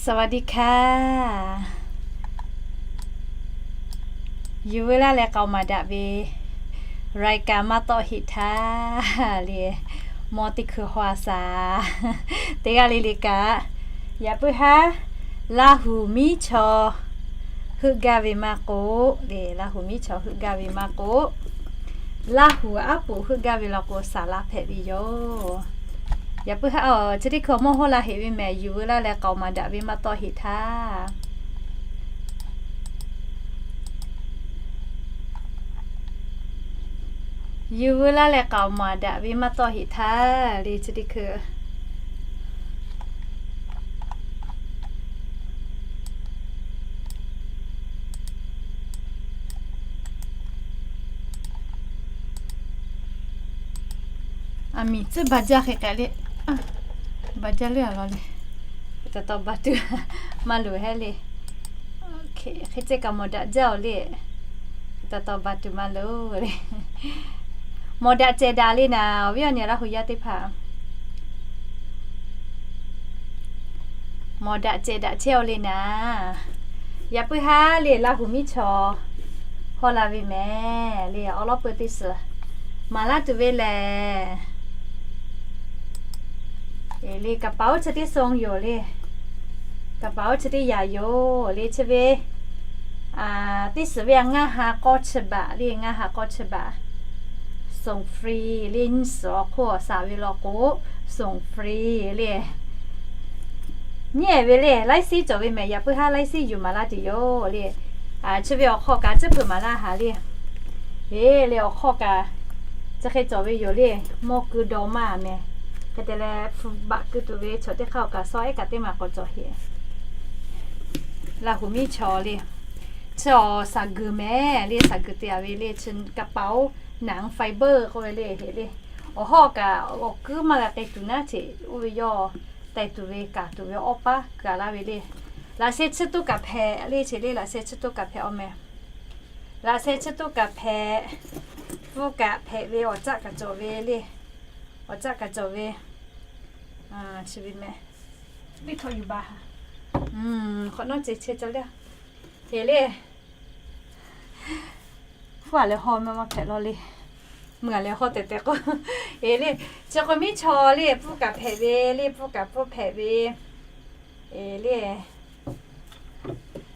สวัสดีค่ะ Yuˬ veu laˇ leh k'aoˍ maˍ daꞈ ve รายการ maˇ tawˆ heˆ htaˇ le, mawˇ teˇ hkui haw a shaˍ teˇ g'aˇ le le kaꞈ, yaꞈ puiˉ haˉ Laˇ huˍ miˉ chaw heuˆ gaˇ ve maˇ k'oˆ le, Laˇ huˍ miˉ chaw heuˆ gaˇ ve maˇ k'oˆ, Laˇ huˍ aˉ poꞈ heuˆ gaˇ ve law k'o, saˍ laˇ hpehꞈ ve yoˬ. Yaꞈ puiˉ haˉ, chi teˇ hkui mawˇ hawˉ la heꞈ ve mehˍ, Yuˬ veu laˇ leh k'aoˍ maˍ daꞈ ve maˇ tawˆ heˆ htaˇ. Yuˬ veu laˇ leh k'aoˍ maˍ daꞈ ve maˇ tawˆ heˆ htaˇ le, chi teˇ hkui aˬ miˍ tcuhˉ ba jaˇ hk'e k'ai le. Ba jaˇ le a law le. Taꞈ taw ba tuˬ maˇ loˍ hehˉ le. Hk'e ceh kaꞈ mawˬ daꞈ jaˇ oˬ le. Taꞈ taw ba tuˬ maˇ loˍ le. Mawˬ daꞈ cehˬ daꞈ le naˍ, awˬ viˉ awˬ nyi Laˇ huˍ yaˇ teˇ hpaˍ, mawˬ daꞈ cehˬ daꞈ chehˇ oˬ le naˍ. Yaꞈ puiˉ haˉ le, Laˇ huˍ miˉ chaw hawˉ la ve mehˍ le, awˬ lawˉ peu teˇ suhˍ maˍ laˇ tuˬ ve lehˬ, le กระเป๋า chi teˇ ทรง yoˬ le. กระเป๋า chi teˇ yaꞈ yoˬ le, chi ve teˇ suhˍ ve a ngaˇ ha k'awˇ chi baꞈ le, ngaˇ ha k'awˇ chi baꞈ ส่งฟรี le, nyiˇ suhˍ awˬ hk'oˆ awˬ shaˍ ve law k'o, ส่งฟรี le. Nyi ehˍ ve le, laiˉ siˉ cawˬ ve mehˍ, yaꞈ puiˉ haˉ laiˉ siˉ yuˬ maˍ laˇ tuˬ yoˬ le. Chi ve awˬ hk'aw kaꞈ tcuhˉ peuˬ maˍ laˇ haˍ le. Eˬ le, awˬ hk'aw kaꞈ chi hk'e cawˬ ve yoˬ le. Mawˇ keu daw maˇ mehˍ. Hk'e te leh hpu baꞈ keu tuˬ ve chaw teˇ hk'aˇ awˬ kaꞈ sawˉ ehˉ kaꞈ teˇ maˬ k'awꞈ cawˬ heꞈ. Laˇ huˍ miˉ chaw le, chi awˬ shaˍ guiˬ mehˍ le, shaˍ guiˬ te a ve le, chi กระเป๋าหนัง fiber k'oˆ ve le heꞈ le. Awˬ hawˉ kaꞈ awˬ kuiˉ maˇ g'a k'ai tuˬ naˉ cheꞈ, oˇ ve yawˇ taiˍ tuˬ ve kaˍ tuˬ ve awˇ paˉ kaꞈ laˇ ve le. Laꞈ sheh chi tuˇ kaꞈ hpehꞈ le, cheꞈ le laꞈ sheh chi tuˇ kaꞈ hpehꞈ awˬ mehˍ. Laꞈ sheh chi tuˇ kaꞈ hpehꞈ, pfuhˇ kaꞈ hpehꞈ ve awˬ caˆ kaꞈ cawˬ ve le. Awˬ caˆ kaꞈ cawˬ ve, chi ve mehˍ. Biˇ htawꞈ yuˬ baˬ ha. Hk'awꞈ nawˉ ce chehˇ ca le. Heˍ le. Pfuhˇ a leh haw maˇ maˇ hpehꞈ law le. Meuˇ a leh haw tehꞈ tehꞈ k'o. Eˬ le, chi k'o miˉ chaw le, pfuhˇ kaꞈ hpehꞈ ve le, pfuhˇ kaꞈ pfuhˇ hpehꞈ ve. Eˬ le,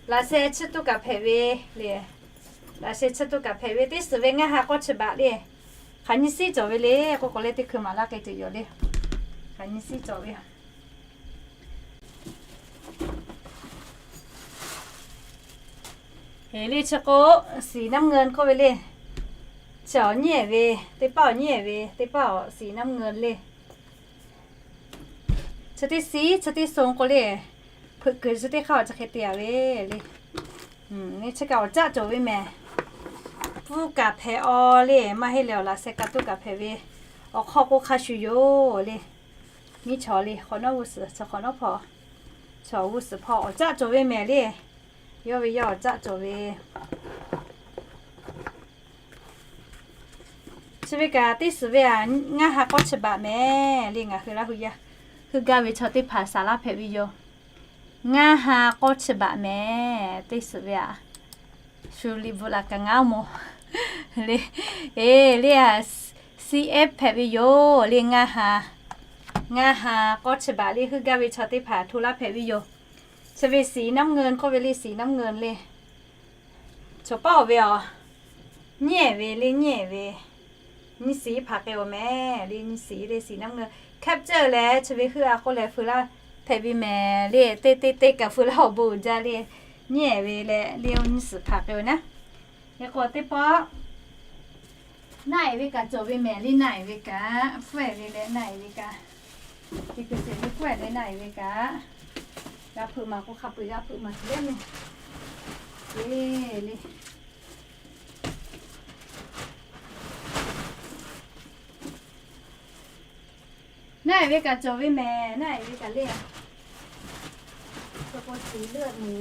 laꞈ sheh chi tuˇ kaꞈ hpehꞈ ve le. Laꞈ sheh chi tuˇ kaꞈ hpehꞈ ve teˇ suhˍ ve ngaˇ ha k'awˇ chi baꞈ le. Hk'aˬ nyi siˉ cawˬ ve le k'oˆ k'o le, teˇ hkui maˍ laˇ k'ai tuˬ yoˬ le. Hk'aˬ nyi siˉ cawˬ ve Heˍ le, chi k'o สีน้ำเงิน k'oˆ ve le. Chi awˬ nyi ehˍ ve, teˇ paˆ awˬ nyi ehˍ ve, teˇ paˆ awˬ สีน้ำเงิน le. Chi teˇ siˉ chi teˇ ทรง k'o le, hpeuꞈ kuiˬ chi teˇ hk'aˇ awˬ chi hk'e te a ve le. Chi kaꞈ awˬ caˆ cawˬ ve mehˍ. Pfuhˇ kaꞈ hpehꞈ aw le, maˇ heˆ leh awˬ laꞈ sheh ka tuˇ kaꞈ hpehꞈ ve. Awˬ hk'aw k'o hk'a shuˍ yoˬ le. Miˉ chaw le, hk'awꞈ nawˉ g'uˇ suhˍ, chi hk'awꞈ nawˉ hpawˇ, chi awˬ g'uˇ suhˍ hpawˇ awˬ caˆ cawˬ ve mehˍ le. Yawˇ ve yawˇ awˬ caˆ cawˬ ve. Chi ve kaꞈ teˇ suhˍ ve a, ngaˇ ha k'awˇ chi baꞈ mehˍ le. Ngaˬ hui Laˇ huˍ yaˇ heuˆ gaˇ ve chaw teˇ hpaˍ saˍ laˇ hpehꞈ ve yoˬ. Ngaˇ ha k'awˇ chi baꞈ mehˍ teˇ suhˍ ve a. Shu liꞈ bvuhꞈ laꞈ kaꞈ ngaˉ mawˬ le. Eˬ le a, C F hpehꞈ ve yoˬ le. Ngaˇ ha, ngaˇ ha k'awˇ chi baꞈ le, heuˆ gaˇ ve chaw teˇ hpaˍ hto laˇ hpehꞈ ve yoˬ. Chi ve สีน้ำเงิน k'oˆ ve le, สีน้ำเงิน le. Chaw paˉ awˬ ve a, nyi ehˍ ve le, nyi ehˍ ve. Nyi siˉ hpaˍ k'ai awˬ mehˍ le, nyi siˉ le, สีน้ำเงิน capture leh chi ve heuˆ a k'oˆ leh feu laˇ hpehꞈ ve mehˍ le. Teˇ teˇ teˇ kaꞈ feu laˇ awˬ bon uiˍ jaˇ le. Nyi ehˍ ve leh le, nyi siˉ hpaˍ k'ai awˬ naˉ. Yaꞈ k'o teˇ pawˆ naˆ ehˍ ve kaꞈ cawˬ ve mehˍ le, naˆ ehˍ ve kaꞈ, pfuhˇ ehˍ ve leh naˆ ehˍ ve kaꞈ, teˇ hkui sheˍ ve pfuhˇ ehˍ leh naˆ ehˍ ve kaꞈ, g'a hpeuꞈ maˍ k'o hk'a peu-eˬ g'a hpeuꞈ maˍ tuˬ le mehˍ. Eˬ le. Naˆ ehˍ ve kaꞈ cawˬ ve mehˍ, naˆ ehˍ ve kaꞈ le. K'o สีเลือดหมู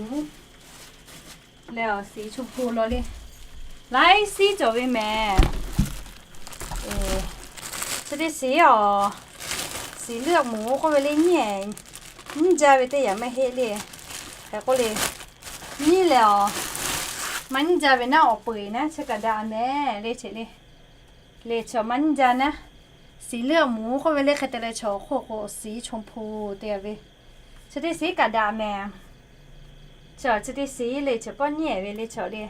leh awˬ สีชมพู law le. Laiˉ siˉ cawˬ ve mehˍ. Chi teˇ siˉ awˬ, สีเลือดหมู k'oˆ ve le, nyi nyi jaˇ ve teˇ yanˇ maˇ heˆ le. K'oˆ le, nyiˇ lehˬ awˬ, maˇ nyiˇ jaˇ ve naˉ awˬ peu eˬ naˉ chi kaꞈ daꞈ mehˍ le ceꞈ le. Le chi maˇ nyiˇ jaˇ naˉ, สีเหลืองหมู k'oˆ ve le hk'e te leh chaw hk'oˆ k'o สีชมพู te ve. Chi teˇ สี kaꞈ daꞈ mehˍ. Chi chi teˇ สี le chi pawˆ nyiˇ ve le chaw le.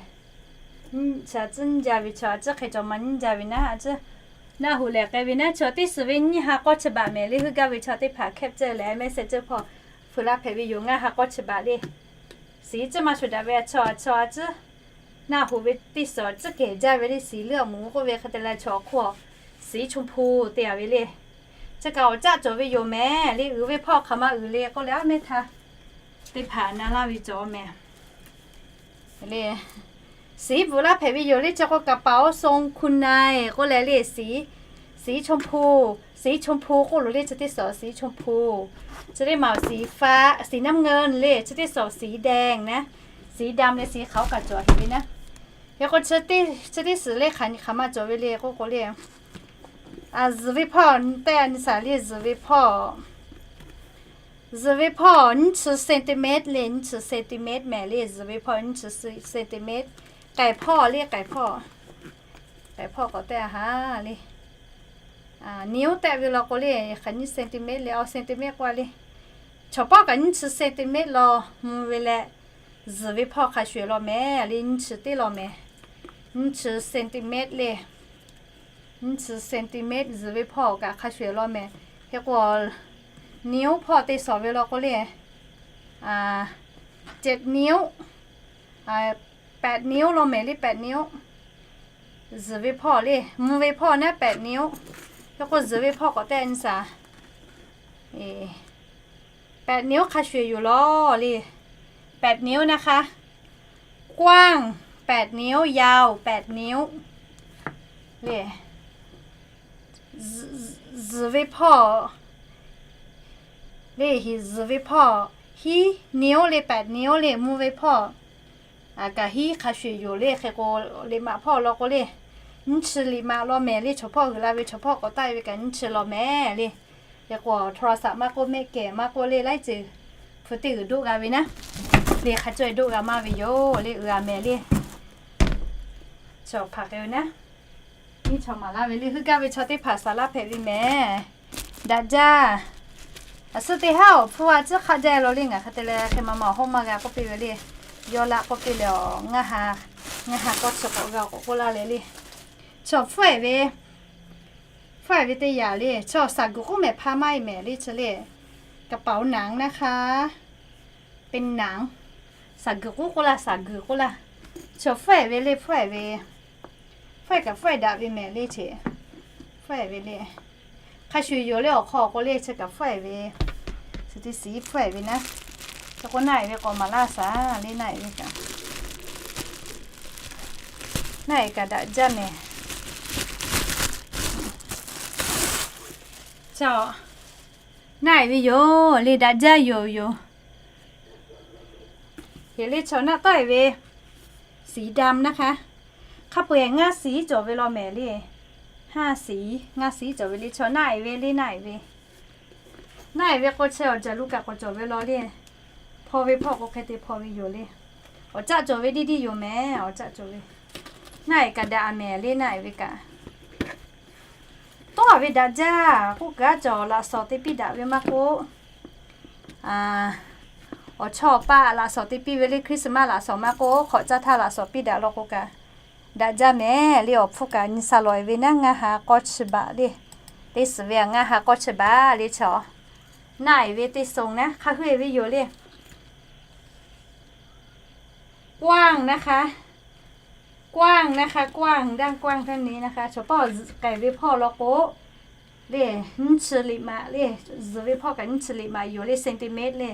Chi tcuhˉ nyiˇ jaˇ ve chaw a tcuhˉ hk'e cawˬ maˇ nyiˇ jaˇ ve naˉ a tcuhˉ, naˆ hoꞈ lehˬ k'ai ve naˉ chaw teˇ สี ve nyiˇ ha k'awˇ chi baꞈ mehˍ le. Heuˆ gaˇ ve chaw teˇ hpaˍ แคปเจอร์ leh message hpawˇ hpeuꞈ laˇ hpehꞈ ve yoˬ. Ngaˇ ha k'awˇ chi baꞈ le. สี tcuhˉ maˇ shuˍ daꞈ ve a chaw a chaw a tcuhˉ, naˆ hoꞈ ve teˇ สี tcuhˉ kehˬ jaˇ ve le. สีเหลืองหมู k'oˆ ve hk'e te leh chaw hk'oˆ สีชมพู te a ve le. Chi kaꞈ awˬ caˆ cawˬ ve yoˬ mehˍ le. Uiˍ ve hpawˇ hk'aˬ ma uiˍ le k'oˆ leh a mehˇ htaˇ teˇ hpaˍ na laˇ ve cawˬ mehˍ le. สี bvuhꞈ laˇ hpehꞈ ve yoˬ le. Chi k'o กระเป๋าทรงคุณนาย k'oˆ leh le สี สีชมพู สีชมพู k'oˆ loˬ le. Chi teˇ สี สีชมพู chi teˇ maˬ สีฟ้า สีน้ำเงิน le. Chi teˇ สี สีแดง naˉ, สีดำ leh สีขาว kaꞈ cawˬ heˍ ve naˉ. Hk'e k'o chi teˇ สี le hk'aˬ hk'aˬ ma cawˬ ve le k'oˆ k'o le, zuhˬ ve hpawˇ tehꞈ nyi shaˍ le. Zuhˬ ve hpawˇ, zuhˬ ve hpawˇ nyiˇ chi centimeter le. Nyiˇ chi centimeter mehˍ le. Zuhˬ ve hpawˇ nyiˇ chi centimeter. K'ai hpawˇ le, k'ai hpawˇ, k'ai hpawˇ k'awꞈ tehꞈ a ha le. Niˍ oˉ tehꞈ ve law k'o le, hk'aˬ nyiˇ centimeter le, awˬ centimeter k'oˆ a le. Chaw pawˆ kaꞈ nyiˇ chi centimeter law mvuh ve leh, zuhˬ ve hpawˇ hk'a shuˍ law mehˍ le. Nyiˇ chi teˇ law mehˍ. Nyiˇ chi centimeter le. Nyiˇ chi centimeter zuhˬ ve hpawˇ kaꞈ hk'a shuˍ law mehˍ. Hk'e k'o, niˍ oˉ hpawˇ te shawˍ ve law k'o le, เจ็ดนิ้ว แปดนิ้ว law mehˍ le. แปดนิ้ว zuhˬ ve hpawˇ le, mvuh ve hpawˇ naˉ แปดนิ้ว. Hk'e k'o zuhˬ ve hpawˇ k'awꞈ tehꞈ nyi shaˍ. แปดนิ้ว hk'a shuˍ yoˬ law le. แปดนิ้ว naˉ hk'aˇ, กว้าง แปดนิ้ว ยาว แปดนิ้ว le. Zuhˬ ve hpawˇ le, zuhˬ ve hpawˇ hiˉ นิ้ว le, แปดนิ้ว le. Mvuh ve hpawˇ kaꞈ hiˉ hk'a shuˍ yoˬ le. Hk'e k'o, liꞈ maꞈ hpawˇ law k'o le, nyiˇ chi liꞈ maꞈ law mehˍ le. Chaw hpawˇ g'uiˬ la ve chaw hpawˇ k'awꞈ taˆ e ve kaꞈ nyiˇ chi law mehˍ le. Hk'e k'o, โทรศัพท์ maˇ k'oˆ, mehˆ kehˬ maˇ k'oˆ le, laiˉ ceuˬ hpu teˇ g'uiˬ doˆ g'a ve naˉ, le hk'a cawˇ e doˆ g'a maˇ ve yoˬ le. Uiˍ a mehˍ le. Chaw hpaˍ k'ai ve naˉ, nyiˇ chaw maˍ laˇ ve le. Heuˆ gaˇ ve chaw teˇ hpaˍ saˍ laˇ hpehꞈ ve mehˍ. Daꞈ jaˇ. A suhˉ teˇ haˉ awˬ hpfuhˇ a ciˉ hk'aˆ jaˇ law le. Ngaˬ hk'e te leh hk'e ma ma awˬ hawˉ maˇ g'a k'oˆ piˇ ve le. Yawˇ laꞈ k'oˆ piˇ leh awˬ, ngaˇ ha k'awˇ chi k'awꞈ g'a k'awꞈ k'oˆ laˇ leh le. Chaw hpfuhˇ e ve, hpfuhˇ e ve teˇ yanˇ le. Chaw shaˍ guiˬ k'oˆ mehˍ hpaˇ maˇ e mehˍ le. Chi le กระเป๋าหนัง naˉ hk'aˇ, เป็นหนัง shaˍ guiˬ k'oˆ k'oˆ laˇ, shaˍ guiˬ k'oˆ laˇ. Chaw hpfuhˇ e ve le, hpfuhˇ e ve, hpfuhˇ e kaꞈ hpfuhˇ e daꞈ ve mehˍ le. Chi hpfuhˇ e ve le. Hk'a shuˍ yoˬ le. Awˬ hk'aw k'o le, chi kaꞈ hpfuhˇ e ve, chi teˇ สี hpfuhˇ e ve naˉ. Chi k'o naˆ e ve k'awꞈ maˍ laˇ shaˍ le. Naˆ e ve kaꞈ, naˆ e kaꞈ daꞈ jaˇ mehˍ. Chaw, naˆ e ve yoˬ le, daꞈ jaˇ yoˬ yoˬ. Heˍ le, chaw naˆ tawˆ e ve สีดำ naˉ hk'aˇ. Hk'a peu-eˬ ngaˇ สี cawˬ ve law mehˍ le. Haˇ สี, ngaˇ สี cawˬ ve le. Chaw naˆ e ve le, naˆ e ve, naˆ e ve k'o chi awˬ jaˬ lu kaꞈ k'awꞈ cawˬ ve law le. Hpaw ve hpawˇ k'o hk'e te hpaw ve yoˬ le. Awˬ caˆ cawˬ ve tiˉ tiˉ yoˬ mehˍ. Awˬ caˆ cawˬ ve, naˆ e kaꞈ daꞈ a mehˍ le. Naˆ e ve kaꞈ tawˆ a ve daꞈ jaˇ. K'oˆ kaꞈ cawˬ laꞈ shawˍ te piˇ daꞈ ve maˇ k'oˆ, awˬ chawˇ awˬ paˆ laꞈ shawˍ te piˇ ve le. Christmas laꞈ shawˍ maˇ k'oˆ, hk'awꞈ caˇ htaˇ laꞈ shawˍ piˇ daꞈ law k'o kaꞈ daꞈ jaˇ mehˍ le. Awˬ hpfuhˇ kaꞈ nyi sha lawˬ e ve naˉ, ngaˇ ha k'awˇ chi baꞈ le. Teˇ suhˍ ve a ngaˇ ha k'awˇ chi baꞈ le. Chaw naˆ e ve teˇ ทรง naˉ hk'aˇ heuˆ e ve yoˬ le. กว้าง naˉ hk'aˇ, กว้าง naˉ hk'aˇ, กว้าง daˇ กว้าง htaˇ ne naˉ hk'aˇ. Chaw pawˆ k'ai ve hpawˇ law k'o le, nyiˇ chi liꞈ maꞈ le. Zuhˬ ve hpawˇ kaꞈ nyiˇ chi liꞈ maꞈ yoˬ le, centimeter le.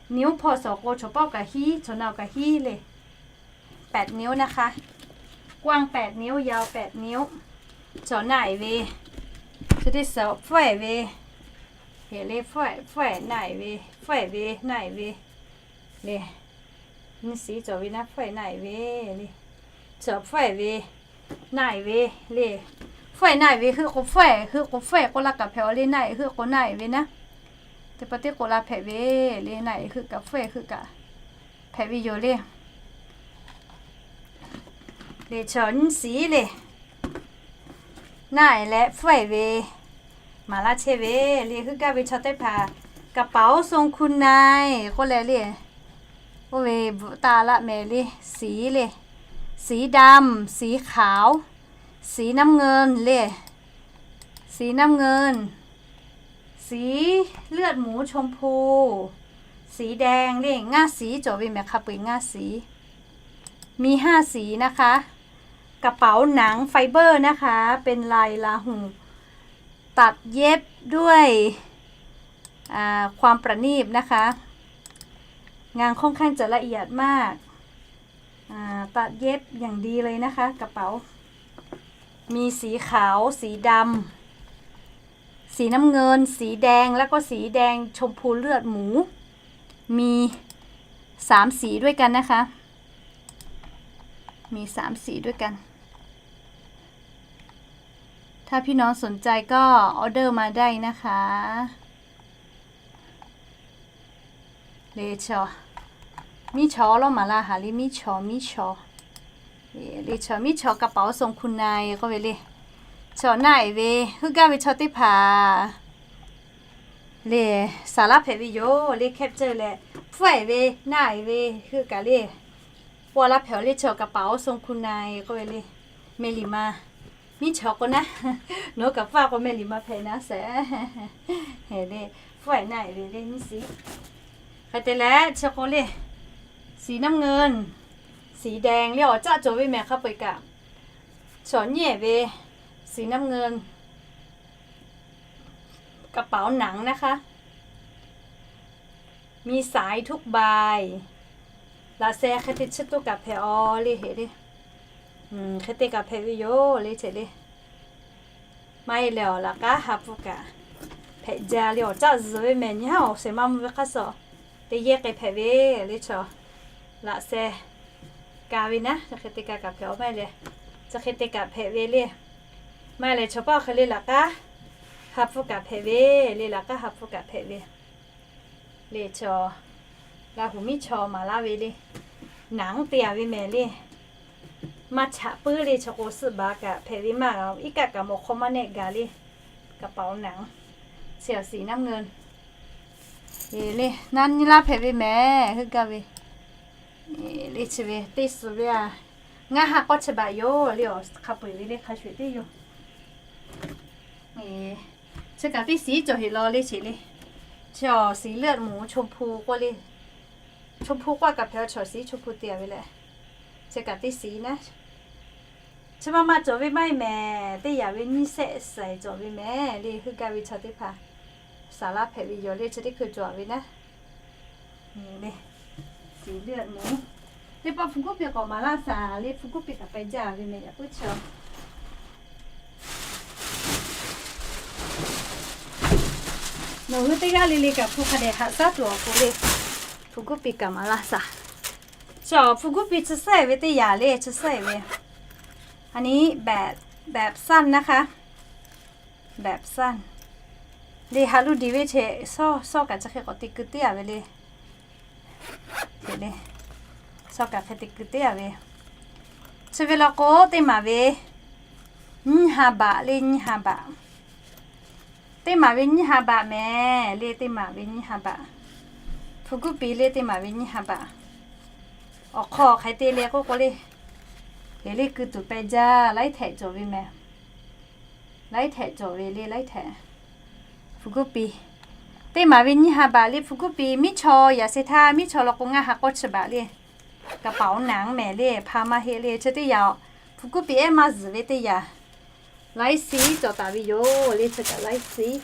Niˍ oˉ hpawˇ shawˍ k'o chaw pawˆ kaꞈ hiˉ, chaw naˆ kaꞈ hiˉ le. แปดนิ้ว naˉ hk'aˇ, กว้าง แปดนิ้ว ยาว แปดนิ้ว. Chaw naˆ e ve, chi teˇ suhˍ hpfuhˇ e ve, heˍ le, hpfuhˇ e naˆ e ve, hpfuhˇ e ve naˆ e ve le. Nyiˇ สี cawˬ ve naˉ, hpfuhˇ e naˆ e ve le. Chaw hpfuhˇ e ve naˆ e ve le. Hpfuhˇ e naˆ e ve heuˆ k'o hpfuhˇ e, heuˆ k'o hpfuhˇ e k'oˆ laˇ kaꞈ hpehꞈ a le. Naˆ e heuˆ k'o naˆ e ve naˉ, teˇ pa teˇ k'oˆ laˇ hpehꞈ ve le. Naˆ e heuˆ kaꞈ hpfuhˇ e heuˆ kaꞈ hpehꞈ ve yoˬ le. Liꞈ chaw nyiˇ shiˍ le. Naˆ ehˍ leh hpfuhˇ ehˍ ve maˍ laˇ chehˇ ve le. Heuˆ gaˇ ve chaw teˇ hpaˍ กระเป๋าทรงคุณนาย k'oˆ leh le, oˇ ve bvuhꞈ taˍ laˇ mehˍ le. สี le, สีดำ สีขาว สีน้ำเงิน le, สีน้ำเงิน สีเลือดหมูชมพู สีแดง le. Ngaˇ shiˍ cawˬ ve mehˍ hk'a peu-eˬ ngaˇ shiˍ. มีห้าสีนะคะ กระเป๋าหนังไฟเบอร์นะคะ เป็นลายลาหู ตัดเย็บด้วยอ่าความประณีตนะคะ งานค่อนข้างจะละเอียดมาก อ่า ตัดเย็บอย่างดีเลยนะคะ กระเป๋า มีสีขาว สีดำ สีน้ำเงิน สีแดง แล้วก็สีแดงชมพูเลือดหมู มีสามสีด้วยกันนะคะ มีสามสีด้วยกัน ถ้าพี่น้องสนใจก็ออเดอร์มาได้นะคะ Liꞈ chaw, miˇ chaw lawˇ maˍ laˇ haˍ le. Miˇ chaw, miˇ chaw, liꞈ chaw, miˇ chaw กระเป๋าทรงคุณนาย k'oˆ ve le. Chaw naˆ ehˍ ve heuˆ gaˇ ve chaw teˇ hpaˍ le, saˍ laˇ hpehꞈ ve yoˬ le. Hkehˇ ceuˬ leh hpfuhˇ ehˍ ve naˆ ehˍ ve heuˆ kaꞈ le, paw laˇ hpehꞈ le. Chaw กระเป๋าทรงคุณนาย k'oˆ ve le. Meh liꞈ ma, miˇ chaw k'o naˉ, nawˬ hui kaꞈ hpfuhˇ k'o meh liꞈ ma hpehꞈ naˉ sheˍ. Hpfuhˇ ehˍ naˆ ehˍ ve le nyiˇ shiˍ. Hk'e te leh chi k'o le, สีน้ำเงิน สีแดง le awˬ caˆ cawˬ ve mehˍ hk'a peu-eˬ kaꞈ, chaw nyiˇ ehˍ ve สีน้ำเงิน กระเป๋าหนังนะคะ มีสายทุกใบ laꞈ sheh hk'e te chi tuˬ kaꞈ hpehꞈ aw le heˍ le. Hk'e te kaꞈ hpehꞈ ve yoˬ le ceˬ le. Maˇ heˆ leh awˬ laꞈ k'aˉ ha hpu kaꞈ hpehꞈ jaˇ le. Awˬ caˆ zuhˬ ve mehˍ nyi haˉ awˬ shehˍ maˇ mvuh ve hk'aˇ suh, teˇ yehˇ k'ai hpehꞈ ve le. Chaw laꞈ sheh ka ve naˉ, chi hk'e te ka kaꞈ hpehꞈ aw maˇ heˆ leh, chi hk'e te kaꞈ hpehꞈ ve le. Maˇ heˆ leh chaw paˇ hk'e le laꞈ k'aˉ ha hpu kaꞈ hpehꞈ ve le. Laꞈ k'aˉ ha hpu kaꞈ hpehꞈ ve le. Chaw Laˇ huˍ miˇ chaw maˍ laˇ ve le. Naˍ te yaꞈ ve mehˍ le. Maˇ chaꞈ puiˉ le. Chaw k'o suhˆ baˬ kaꞈ hpehꞈ ve maˇ, iˉ kaˆ kaꞈ mawˬ hk'aw maˇ nehˆ gaˬ le. กระเป๋าหนัง สีน้ำเงิน le. Naˇ nyi laˇ hpehꞈ ve mehˍ heuˆ gaˇ ve le. Chi ve teˇ suhˍ ve a, ngaˇ ha k'awˇ chi baꞈ yoˬ le. Awˬ hk'a peu-eˬ ve le hk'a shuˍ teˇ yoˬ. Chi kaꞈ teˇ shiˍ cawˬ heˍ law le ceˬ le. Chi awˬ สีเลือดหมู ชมพู k'oˆ le. ชมพู k'oˆ kaꞈ hpehꞈ aw, chaw สีชมพู te yaꞈ ve leh, chi kaꞈ teˇ shiˍ naˉ. Chi ma ma cawˬ ve maˇ heˆ mehˍ. Teˇ yaꞈ ve nyiˇ shehˆ shaiˍ cawˬ ve mehˍ le. Heuˆ gaˇ ve chaw teˇ hpaˍ saˍ laˇ hpehꞈ ve yoˬ le. Chi teˇ hkui cawˬ ve naˉ. Teˇ pawˆ hpu kuˉ pi k'awꞈ maˍ laˇ shaˍ le. Hpu kuˉ pi kaꞈ peh jaˇ ve mehˍ yaꞈ puiˉ chaw. Nawˬ hui teˇ g'aˇ le le kaꞈ hpu hk'a dehꞈ haꞈ shaˉ tuˬ awˬ pon le, hpu kuˉ pi kaꞈ maˍ laˇ shaˍ. Chaw hpu kuˉ pi chi sehˆ ve teˇ yaꞈ le, chi sehˆ ve. อันนี้แบบ แบบสั้นนะคะ แบบสั้น le. Haꞈ luˇ diˬ ve ceˬ, shawˇ shawˇ kaꞈ chi hk'e k'awꞈ te keu teˇ yaꞈ ve le. Shawˇ kaꞈ hk'e te keu teˇ yaꞈ ve. Chi ve law k'o teˇ maˍ ve nyiˇ ha baꞈ le, nyiˇ ha baꞈ. Teˇ maˍ ve nyiˇ ha baꞈ mehˍ le. Teˇ maˍ ve nyiˇ ha baꞈ. Hpu kuˉ pi le teˇ maˍ ve nyiˇ ha baꞈ. Awˬ hk'aw hk'aˬ hk'e te le k'oˆ k'o le, heˍ le keu tuˬ peh jaˇ. Laiˉ htehꞈ cawˬ ve mehˍ. Laiˉ htehꞈ cawˬ ve le, laiˉ htehꞈ. Hpu kuˉ pi, teˇ maˍ ve nyiˇ ha baꞈ le. Hpu kuˉ pi miˉ chaw yaꞈ sheh htaˇ, miˉ chaw law k'o ngaˇ ha k'awˇ chi baꞈ le. กระเป๋าหนัง mehˍ le, hpa maˇ heˆ le. Chi teˇ yaꞈ hpu kuˉ pi ehˉ maˇ zuhˬ ve teˇ yaꞈ. Laiˉ shiˉ cawˬ taˍ ve yoˬ le. Chi kaꞈ laiˉ shiˉ.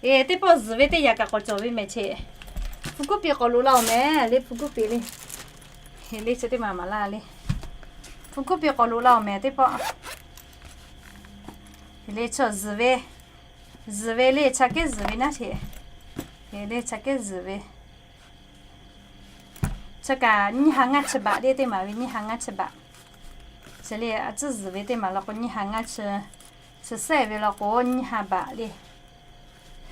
Eˬ, teˇ pawˆ zuhˬ ve teˇ yaꞈ kaꞈ k'awꞈ cawˬ ve mehˍ cheˬ. Hpu kuˉ pi k'awꞈ loꞈ la-oˬ mehˍ le. Hpu kuˉ pi le. Heˍ le, chi teˇ maˍ maˍ laˇ le. Hpu kuˉ pi k'awꞈ loꞈ la-oˬ mehˍ teˇ pawˆ. Heˍ le, chaw zuhˬ ve, zuhˬ ve le, chaw kehˉ zuhˬ ve naˉ cheˬ. Heˍ le, chaw kehˉ zuhˬ ve. Chi kaꞈ nyiˇ ha ngaˇ chi baꞈ le. Teˇ maˍ ve nyiˇ ha ngaˇ chi baꞈ. Chi le, a tcuhˉ zuhˬ ve teˇ maˍ law k'o nyiˇ ha ngaˇ chi, chi sehˆ ve law k'o nyiˇ ha baꞈ le.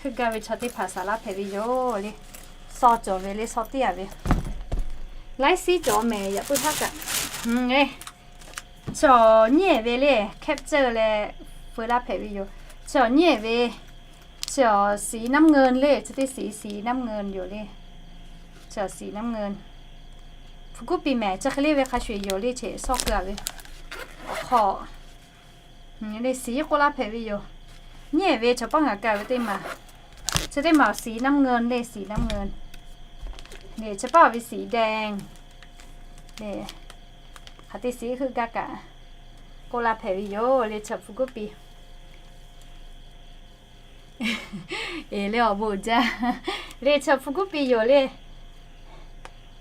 Heuˆ gaˇ ve chaw teˇ hpaˍ saˍ laˇ hpehꞈ ve yoˬ le. Shawˇ cawˬ ve le, shawˇ teˇ yaꞈ ve. Laiˉ siˉ cawˬ mehˍ yaꞈ puiˉ haˉ kaꞈ. Chi awˬ nyiˇ ehˍ ve le, capture leh feu laˇ hpehꞈ ve yoˬ. Chi awˬ nyiˇ ehˍ ve, chi awˬ สีน้ำเงิน le, chi teˇ สี สีน้ำเงิน yoˬ le. Chi awˬ สีน้ำเงิน. Hpu kuˉ pi mehˍ chi hk'e le ve hk'a shuˍ yoˬ le, cheꞈ sawˇ keu a ve. Awˬ hk'aw le สี k'oˆ laˇ hpehꞈ ve yoˬ. Nyiˇ ehˍ ve chaw paˇ ngaˬ ka ve teˇ maˬ. Chi teˇ maˬ awˬ สีน้ำเงิน le, สีน้ำเงิน. Chi paˇ awˬ ve สีแดง le. Hk'aˬ teˇ สี heuˆ gaˇ kaꞈ k'oˆ laˇ hpehꞈ ve yoˬ le, chi hpu kuˉ pi. Eˬ le, awˬ bon jaˇ. Le chi hpu kuˉ pi yoˬ le.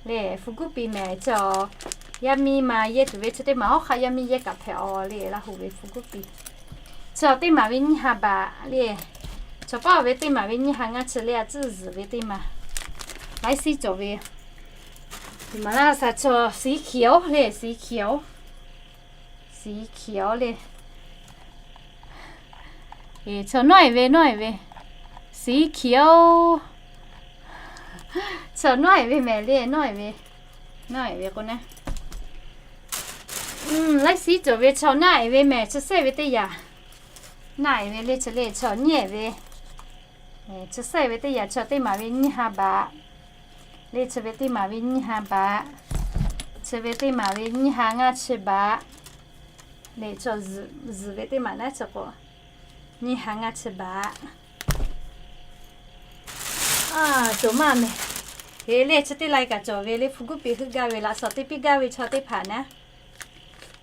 Le hpu kuˉ pi mehˍ chi awˬ yaˇ miˇ ma yehˇ tuˬ ve chi teˇ maˬ hawˉ hk'aˆ yaˇ miˇ yehˇ kaꞈ hpehꞈ aw le, Laˇ huˍ ve hpu kuˉ pi. Chi awˬ teˇ maˬ ve nyiˇ ha baꞈ le. Chaw paˇ awˬ ve teˇ maˬ ve nyiˇ ha ngaˇ chi le, a tcuhˇ zuhˬ ve teˇ maˬ. Laiˉ siˉ cawˬ ve. Maˍ laˇ shaˍ chi awˬ สีเขียว le, สีเขียว สีเขียว le. Chaw nawˉ ehˍ ve, nawˉ ehˍ ve. สีเขียว. Chaw nawˉ ehˍ ve mehˍ le, nawˉ ehˍ ve. Nawˉ ehˍ ve k'o naˉ. Laiˉ siˉ cawˬ ve chaw nawˉ ehˍ ve mehˍ, chi sehˆ ve teˇ yanˇ. Nawˉ ehˍ ve le, chi le chaw nyiˇ ehˍ ve. Chi sehˆ ve teˇ yanˇ, chaw teˇ maˬ ve nyiˇ ha baꞈ. Le chi ve teˇ maˬ ve nyiˇ ha baꞈ. Chi ve teˇ maˬ ve nyiˇ ha ngaˇ chi baꞈ. Le chaw zuhˬ ve teˇ maˬ naˉ chi k'o, nyiˇ ha ngaˇ chi baꞈ. Cawˬ maˇ mehˍ. Heˍ le chi teˇ lai kaꞈ cawˬ ve le, hpu kuˉ pi heuˆ gaˇ ve, laꞈ shawnˍ te piˇ gaˇ ve chaw teˇ hpaˍ naˉ,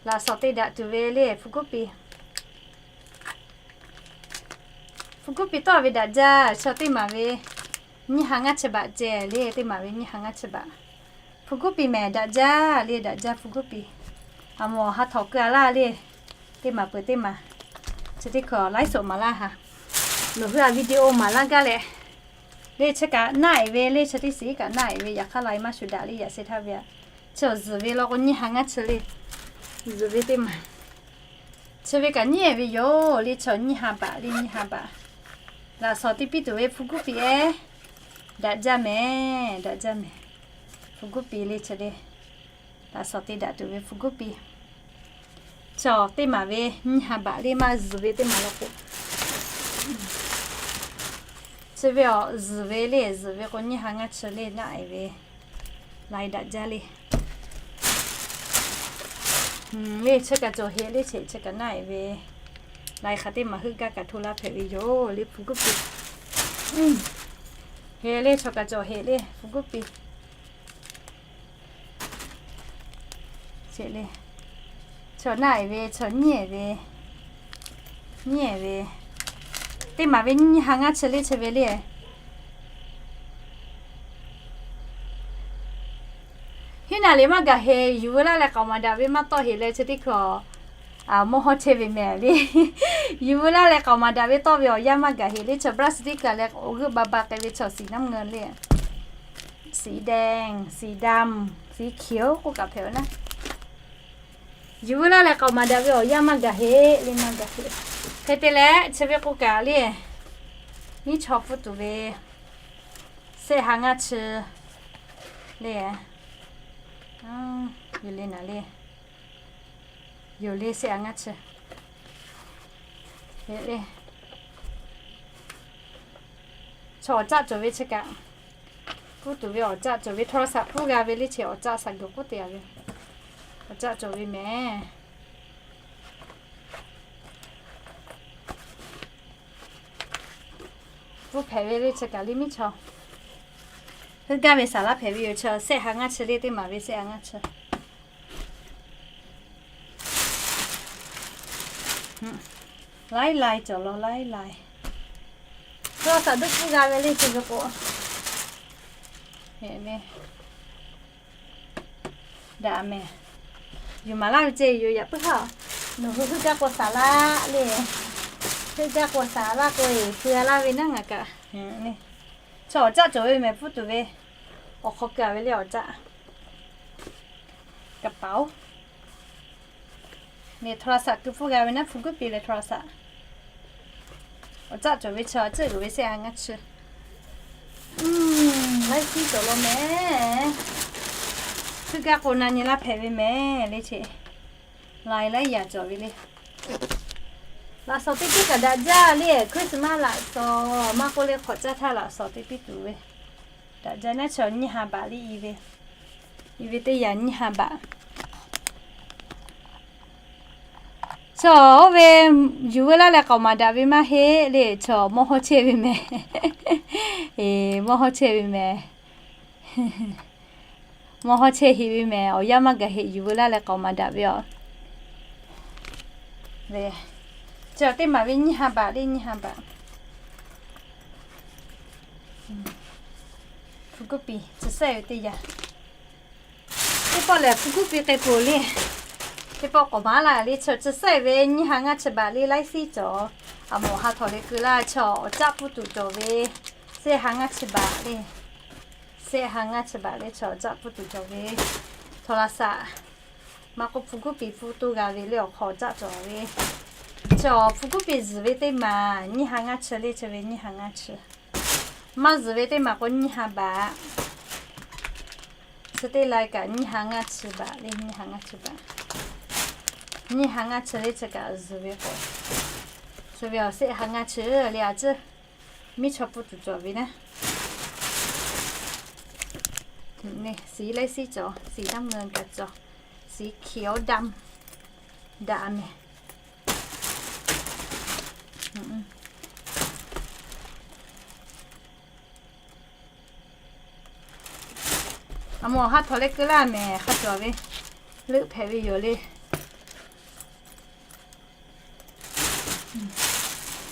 laꞈ shawnˍ te daꞈ tuˬ ve le hpu kuˉ pi. Hpu kuˉ pi tawˆ ve daꞈ jaˇ, chaw teˇ maˬ ve nyiˇ ha ngaˇ chi baꞈ ceh le, teˇ maˬ ve nyiˇ ha ngaˇ chi baꞈ. Hpu kuˉ pi mehˍ daꞈ jaˇ le, daꞈ jaˇ hpu kuˉ pi. A mawˬ ha htawꞈ keu a laˇ le, teˇ maˬ peuˬ teˇ maˬ. Chi teˇ hkawꞈ laiˉ sawꞈ maˍ laˇ ha. Nawˬ hui a video maˍ laˇ gaˇ leh, le chi kaꞈ nawˉ ehˍ ve le, chi teˇ สี kaꞈ nawˉ ehˍ ve, yaꞈ hk'aˇ lai maˇ shuˍ daꞈ le, yaꞈ sheh htaˇ ve a. Chi awˬ zuhˬ ve law k'o nyiˇ ha ngaˇ chi le. Zuhˬ ve teˇ maˬ. Chi ve kaꞈ nyiˇ ehˍ ve yoˬ le, chaw nyiˇ ha baꞈ le, nyiˇ ha baꞈ. Laꞈ shawnˍ te piˇ tuˬ ve hpu kuˉ pi ehˉ. Daꞈ jaˇ mehˍ, daꞈ jaˇ mehˍ. Hpu kuˉ pi le chi le. Laꞈ shawnˍ te daꞈ tuˬ ve hpu kuˉ pi. Chaw teˇ maˬ ve nyiˇ ha baꞈ le, maˇ zuhˬ ve teˇ maˬ law k'o. Chi ve awˬ zuhˬ ve le, zuhˬ ve k'o nyiˇ ha ngaˇ chi le nawˉ ehˍ ve. Lai daꞈ jaˇ le. Le chi kaꞈ cawˬ heˍ le, cheꞈ chi kaꞈ nawˉ ehˍ ve. Lai hk'aˬ teˇ maˬ heuˆ gaˇ kaꞈ hto laˇ hpehꞈ ve yoˬ le hpu kuˉ pi. Heˍ le chaw kaꞈ cawˬ heˍ le hpu kuˉ pi. Cheꞈ le. Chaw nawˉ ehˍ ve, chaw nyiˇ ehˍ ve. Nyiˇ ehˍ ve. Teˇ maˬ ve nyiˇ ha ngaˇ chi le chi ve le. Hiˉ naˍ liꞈ maˇ gaˬ heˍ, yuˬ veu laˇ leh k'aoˍ maˍ daꞈ ve maˇ tawˆ heˍ leh chi teˇ hkui a, mawˇ hawˉ chehˇ ve mehˍ le. Yuˬ veu laˇ leh k'aoˍ maˍ daꞈ ve tawˆ ve awˬ yanˇ maˇ gaˬ heˍ le, chaw พลาสติก kaꞈ leh awˬ g'euˆ ba ba k'ai ve chaw สีน้ำเงิน le. สีแดง สีดำ สีเขียว k'oˆ kaꞈ hpehꞈ ve naˉ. Yuˬ veu laˇ leh k'aoˍ maˍ daꞈ ve awˬ yanˇ maˇ gaˬ heˍ le, maˇ gaˬ heˍ. Hk'e te leh chi ve k'o kaꞈ le, miˉ chaw pfuhˇ tuˬ ve sehˆ ha ngaˇ chi le. Yoˬ le naˍ le. Yoˬ le sehˆ ha ngaˇ chi. Chaw awˬ caˆ cawˬ ve chi kaꞈ, pfuhˇ tuˬ ve awˬ caˆ cawˬ ve โทรศัพท์ pfuhˇ g'a ve le, cheꞈ awˬ caˆ shaˍ geuˬ k'oˆ te a ve, awˬ caˆ cawˬ ve mehˍ. Pfuhˇ hpehꞈ ve le chi kaꞈ le miˉ chaw. Heuˆ gaˇ ve saˍ laˇ hpehꞈ ve yoˬ, chaw sehˆ ha ngaˇ chi le, teˇ maˬ ve sehˆ ha ngaˇ chi. Laiˉ lai cawˬ law laiˉ lai. โทรศัพท์ duˆ pfuhˇ g'a ve le chi ve k'o, daꞈ mehˍ. Yuˬ maˍ laˇ ve ceh yoˬ, yaꞈ puiˉ haˉ. Nawˬ hui heuˆ gaˇ k'o saˍ laˇ le. Heuˆ gaˇ k'o saˍ laˇ k'o eˬ, pui a laˇ ve naˉ ngaˬ kaꞈ. Chaw awˬ caˆ cawˬ ve mehˍ pfuhˇ tuˬ ve. Awˬ hk'aw keu a ve le awˬ caˆ. กระเป๋า Mehˍ โทรศัพท์ keu pfuhˇ g'a ve naˉ, hpu kuˉ pi leh โทรศัพท์. Awˬ caˆ cawˬ ve chi a tcuhˆ uiˍ ve sehˆ ha ngaˇ chi. Laiˉ siˉ cawˬ law mehˍ. Heuˆ gaˇ k'o na nyi laˇ hpehꞈ ve mehˍ le ce. Laiˬ laiˉ yaꞈ cawˬ ve le. Laꞈ shawˍ teˇ piˇ kaꞈ daꞈ jaˇ le, Christmas laꞈ shawˍ maˇ k'oˆ le, hk'awꞈ caˇ htaˇ laꞈ shawˍ teˇ piˇ tuˬ ve. Daꞈ jaˇ naˉ chaw nyiˇ ha baꞈ le i ve. I ve teˇ yaꞈ nyiˇ ha baꞈ. Chaw oˇ ve yuˬ veu laˇ leh k'aoˍ maˍ daꞈ ve maˇ heˆ le, chaw mawˇ hawˇ chehˇ ve mehˍ. Mawˇ hawˇ chehˇ ve mehˍ. Mawˇ hawˇ chehˇ heꞈ ve mehˍ, awˬ yanˇ maˇ gaˬ heˆ, yuˬ veu laˇ leh k'aoˍ maˍ daꞈ ve aˬ. Ve, chaw teˇ maˬ ve nyiˇ ha baꞈ le, nyiˇ ha baꞈ. Hpu kuˉ piˍ chi sehˆ ve teˇ yaꞈ. Teˇ pawˆ lehˬ hpu kuˉ piˍ k'ai peuˬ le. Teˇ pawˆ k'awꞈ maˍ laˇ le, chaw chi sehˆ ve nyiˇ ha ngaˇ chi baꞈ le laiˉ siˉ cawˬ. A mawˬ ha htawꞈ le keu laˇ, chaw awˬ caˆ pfuhˇ tuˬ cawˬ ve. Sehˆ ha ngaˇ chi baꞈ le. Sehˆ ha ngaˇ chi baꞈ le, chaw awˬ caˆ pfuhˇ tuˬ cawˬ ve. Htawꞈ laꞈ shaꞈ maˇ k'oˆ, hpu kuˉ piˍ pfuhˇ tuˬ g'a ve le, awˬ hk'aw caˆ cawˬ ve. Chaw hpu kuˉ piˍ zuhˬ ve teˇ maˬ nyiˇ ha ngaˇ chi le, chi ve nyiˇ ha ngaˇ chi. Maˇ zuhˬ ve teˇ maˬ k'o nyiˇ ha baꞈ. Chi teˇ lai kaꞈ nyiˇ ha ngaˇ chi baꞈ le, nyiˇ ha ngaˇ chi baꞈ. Nyiˇ ha ngaˇ chi le, chi kaꞈ zuhˬ ve k'o, chi ve awˬ sehˆ ha ngaˇ chi le a ciˉ. Miˉ chaw pfuhˇ tuˬ cawˬ ve naˉ. Siˍ laiˉ siˉ cawˬ, siˍ daˇ mvuh kaꞈ cawˬ, siˍ hkiˍ awˉ daˇ daꞈ mehˍ. A mawˬ ha htawꞈ leh keu laˇ mehˍ, hk'a cawˬ ve leuˆ hpehꞈ ve yoˬ le.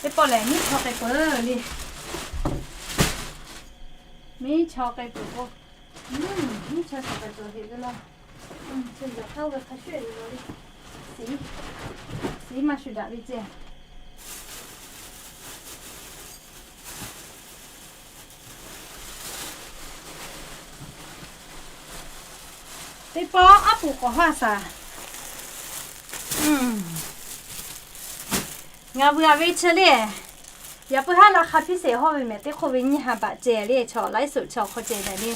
Teˇ pawˆ lehˬ miˉ chaw k'ai peuˬ le. Miˉ chaw k'ai peuˬ k'o, miˉ chaw k'ai peuˬ heˆ ve laˇ. Chi yaꞈ hk'aˇ ve hk'a shuˍ ve le. Siˍ, siˍ maˇ shuˍ daꞈ ve ceh. Teˇ pawˆ aˉ poꞈ k'awꞈ haˇ shaˍ. Ngaˬ vuiˬ aꞈ ve chi le, yaꞈ puiˉ haˉ laꞈ hk'a hpiˇ sheˍ hawˇ ve mehˍ, teˇ hk'oˆ ve nyiˇ ha baꞈ ceh le, chaw laiˉ suꞈ chaw hk'aw ceh mehˍ le.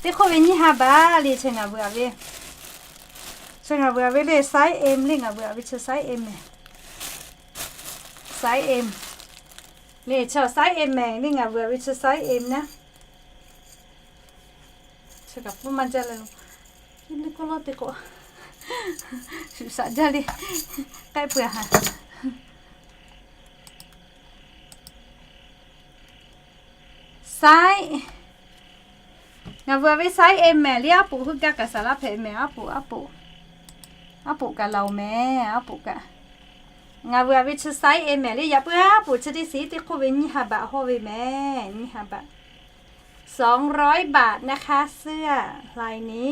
Teˇ hk'oˆ ve nyiˇ ha baꞈ le, chi ngaˬ vuiˬ aꞈ ve, chi ngaˬ vuiˬ aꞈ ve le, size M le, ngaˬ vuiˬ aꞈ ve chi size M mehˍ. Size M le, chaw size M mehˍ le, ngaˬ vuiˬ aꞈ ve chi size M naˉ. Chi kaꞈ pfuhˇ maˇ jaˇ le lo. Iˉ le k'oˆ lawˇ te k'o, shuˍ shaꞈ jaˇ le. K'ehˆ peuˬ a ha. Size, ngaˬ vuiˬ aꞈ ve size M mehˍ le, aˉ poꞈ heuˆ gaˇ kaꞈ saˍ laˇ hpehꞈ mehˍ, aˉ poꞈ, aˉ poꞈ, aˉ poꞈ kaꞈ laˬ oˬ mehˍ, aˉ poꞈ kaꞈ. Ngaˬ vuiˬ aꞈ ve chi size M mehˍ le, yaꞈ puiˉ aˉ poꞈ chi teˇ shiˍ teˇ hk'oˆ ve nyiˇ ha baꞈ hawˇ ve mehˍ, nyiˇ ha baꞈ. สองร้อยบาทนะคะ เสื้อลายนี้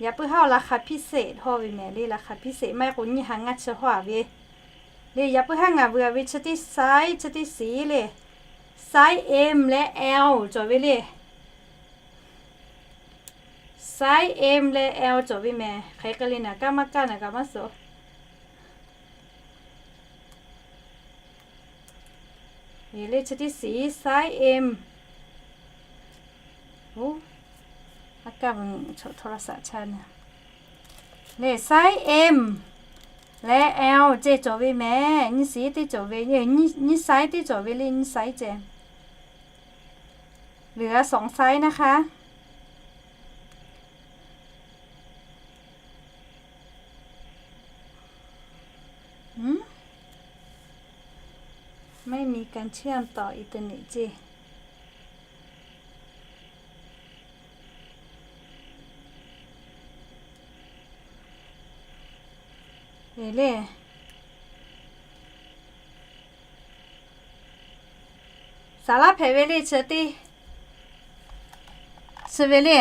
Yaꞈ puiˉ haˉ awˬ laꞈ hk'a hpiˇ sheˍ hawˇ ve mehˍ le, laꞈ hk'a hpiˇ sheˍ maˇ heˆ k'o nyiˇ ha ngaˇ chi hawˇ a ve le. Yaꞈ puiˉ haˉ ngaˬ vuiˬ aꞈ ve chi teˇ size, chi teˇ shiˍ le, size M leh L cawˬ ve le. Size M leh L cawˬ ve mehˍ. Hk'aˬ hk'e le naˍ kaˇ maˇ kaˇ naˍ kaꞈ maˇ suh. Le chi teˇ shiˍ size M. Oˇ, a kaˇ ve chaw htawˇ la shaꞈ chaˇ na. Le size M leh L ceh cawˬ ve mehˍ. Nyiˇ shiˍ teˇ cawˬ ve, nyiˇ size teˇ cawˬ ve le, nyiˇ size ceh. เหลือสองไซส์นะคะ ไม่มีการเชื่อมต่ออินเทอร์เน็ต Eˬ le. Saˍ laˇ hpehꞈ ve le chi teˇ, chi ve le.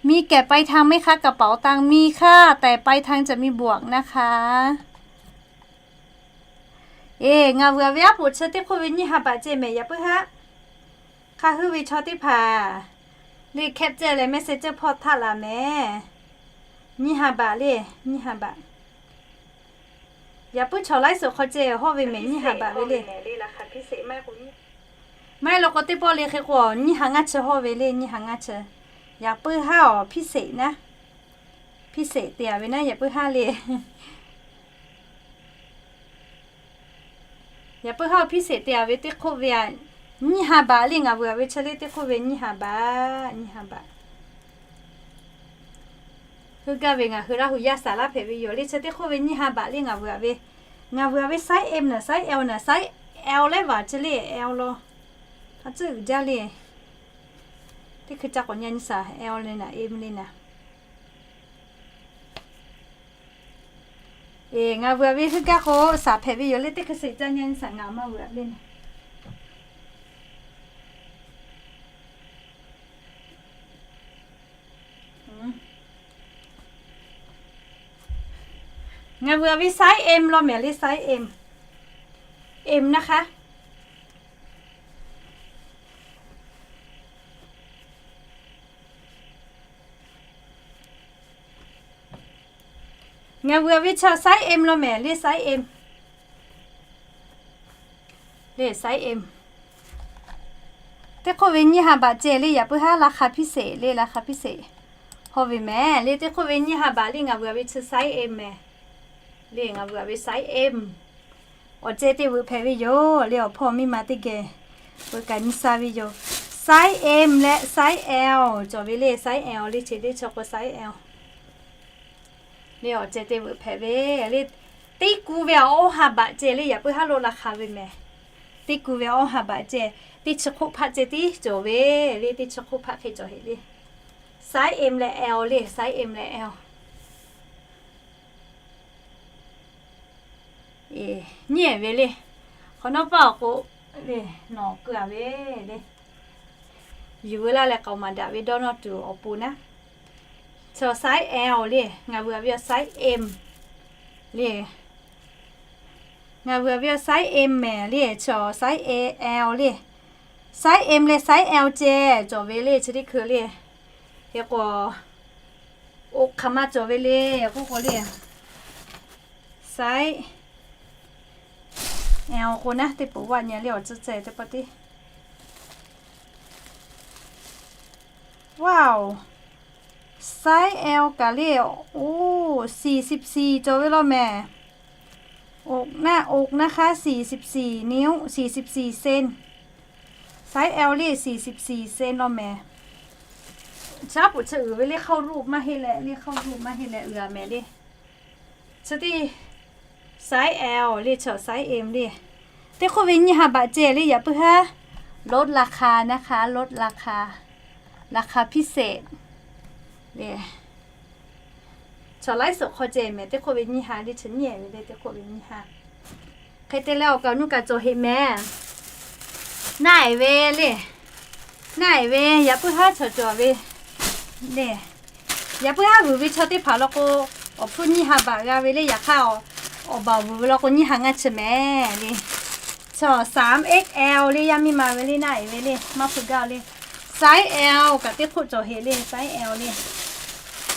มีเก็บปลายทางไหมคะ กระเป๋าตังค์ มีค่ะ แต่ปลายทางจะมีบวกนะคะ Eˬ, ngaˬ vuiˬ aꞈ ve aˉ poꞈ chi teˇ hk'oˆ ve nyiˇ ha baꞈ ceh mehˍ, yaꞈ puiˉ haˉ hk'a huiˉ ve chaw teˇ hpaˍ le hkehˇ ceh leh mehˆ se ceuˇ hpawˇ htaˆ laˬ mehˍ. Nyiˇ ha baꞈ le, nyiˇ ha baꞈ. Yaꞈ puiˉ chaw laiˉ suhˍ hk'aw ceh hawˇ ve mehˍ, nyiˇ ha baꞈ ve le. Maˇ heˆ law k'o teˇ pawˆ le hk'e k'o nyiˇ ha ngaˇ chi hawˇ ve le, nyiˇ ha ngaˇ chi. Yaꞈ puiˉ haˉ awˬ พิเศษ naˉ, พิเศษ te-a ve naˉ, yaꞈ puiˉ haˉ le. Yaꞈ puiˉ haˉ awˬ พิเศษ te-a ve teˇ hk'oˆ ve aꞈ, nyiˇ ha baꞈ le ngaˬ vuiˬ-a ve chi le teˇ hk'oˆ ve nyiˇ ha baꞈ, nyiˇ ha baꞈ. Heuˆ gaˇ ve ngaˬ hui Laˇ hu yaˇ saˍ laˇ hpehꞈ ve yoˬ le chi teˇ hk'oˆ ve nyiˇ ha baꞈ le ngaˬ vuiˬ-a ve. Ngaˬ vuiˬ-a ve size M naˍ, size L naˍ, size L leh vaˬ chi le L law. A tcuhˉ uiˍ jaˇ le. Teˇ hkui ca k'awꞈ nyi nyi shaˍ L le naˍ, M le naˍ. Eˬ, ngaˬ vuiˬ-a ve heuˆ gaˇ k'o, saˍ hpehꞈ ve yoˬ le teˇ hkui sheˍ ca nyi nyi shaˍ ngaˬ maˇ vuiˬ-a le naˍ. Ngaˬ vuiˬ-a ve size M law mehˍ le, size M, M naˉ hk'aˇ. Ngaˬ vuiˬ-a ve chaw size M law mehˍ le, size M le, size M. Teˇ hk'oˆ ve nyiˇ ha baꞈ ceh le, yaꞈ puiˉ haˉ ราคาพิเศษ le, ราคาพิเศษ haw ve mehˍ le. Teˇ hk'oˆ ve nyiˇ ha baꞈ le ngaˬ vuiˬ-a ve chi size M mehˍ le, ngaˬ vuiˬ-a ve size M. Awˬ ceh te veuꞈ hpehꞈ ve yoˬ le, awˬ hpawˇ miˇ ma teˇ geh veuꞈ kaꞈ nyi sha ve yoˬ. Size M leh size L cawˬ ve le, size L le, chi teˇ chaw k'o size L le awˬ ceh te veuꞈ hpehꞈ ve le. Teˇ ku ve awˬ ha baꞈ ceh le, yaꞈ puiˉ haˉ lo ราคา ve mehˍ. Teˇ ku ve awˬ ha baꞈ ceh, teˇ chi hk'oˆ hpaˆ ceh tiˉ cawˬ ve le, teˇ chi hk'oˆ hpaˆ hk'e cawˬ heꞈ le. Size M leh L le, size M leh L. Nyiˉ-ehˍ ve le. Hk'awꞈ nawˉ paˆ awˬ k'o le, nawˬ keu-a ve le. Yuˬ veu laˇ leh k'aoˍ maˍ daꞈ ve dawˇ nawˇ tuˬ awˬ pon naˉ. Chaw size L le, ngaˬ vuiˬ-a ve awˬ size M le. Ngaˬ vuiˬ-a ve awˬ size M mehˍ le, chaw size L le. Size M leh size L ceh cawˬ ve le, chi teˇ hkui le. Hk'e k'o, oˇ hk'aˬ ma cawˬ ve le k'oˆ k'o le, size L k'o naˉ, teˇ poˬ vaˇ nyi le awˬ tcuhˇ ceh teˇ pawˆ tiˉ. Wow, size L kaꞈ le, oˇ, สี่สิบสี่ cawˬ ve law mehˍ. อก naˆ, อก naˆ hk'aˇ สี่สิบสี่ นิ้ว, สี่สิบสี่ เซน. Size L le สี่สิบสี่ เซน law mehˍ. Chaˉ puˍ chi uiˍ ve le เข้ารูป maˇ heˆ leh, le เข้ารูป maˇ heˆ leh uiˍ-a mehˍ le. Chi teˇ size L le, chaw size M le. Teˇ hk'oˆ ve nyiˇ ha baꞈ ceh le, yaꞈ puiˉ haˉ ลดราคา naˉ hk'aˇ, ลดราคา, ราคาพิเศษ le. Chaw laiˉ suhˍ hk'aw ceh mehˍ, teˇ hk'oˆ ve nyiˇ ha le, chi nyiˉ-ehˍ ve le, teˇ hk'oˆ ve nyiˇ ha. Hk'e te leh awˬ kaˍ awˬ nu kaꞈ cawˬ heꞈ mehˍ. Naˆ-ehˍ ve le. Naˆ-ehˍ ve, yaꞈ puiˉ haˉ chaw cawˬ ve le. Yaꞈ puiˉ haˉ vuiˬ ve chaw teˇ hpaˍ law k'o, awˬ hpfuhˇ nyiˇ ha baꞈ g'a ve le, yaꞈ hk'aˇ awˬ baˬ vuiˬ ve law k'o nyiˇ ha ngaˇ chi mehˍ le. Chaw สาม เอ็กแอล le, yaˇ miˇ ma ve le, naˆ-ehˍ ve le, maˇ hpu gaˇ le. Size L kaꞈ teˇ hk'oˆ cawˬ heꞈ le, size L le.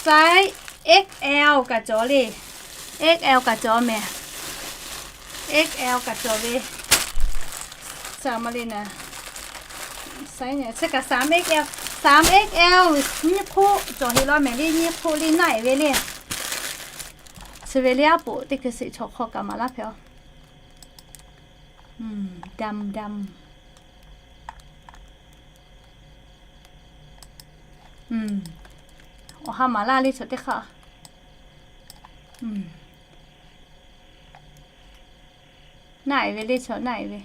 Size X L kaꞈ cawˬ le. X L kaꞈ cawˬ mehˍ. X L kaꞈ cawˬ ve. Size kaꞈ สาม เอ็กแอล, สาม เอ็กแอล nyiˇ hk'oˆ cawˬ heꞈ law mehˍ le, nyiˇ hk'oˆ le naˆ-ehˍ ve le. Chi ve le aˉ poꞈ teˇ hkui sheˍ chaw hk'aw kaꞈ maˍ laˇ hpehꞈ-aw. Dam dam. Awˬ ha maˍ laˇ le chaw teˇ hk'aˇ. Naˆ-ehˍ ve le chaw, naˆ-ehˍ ve.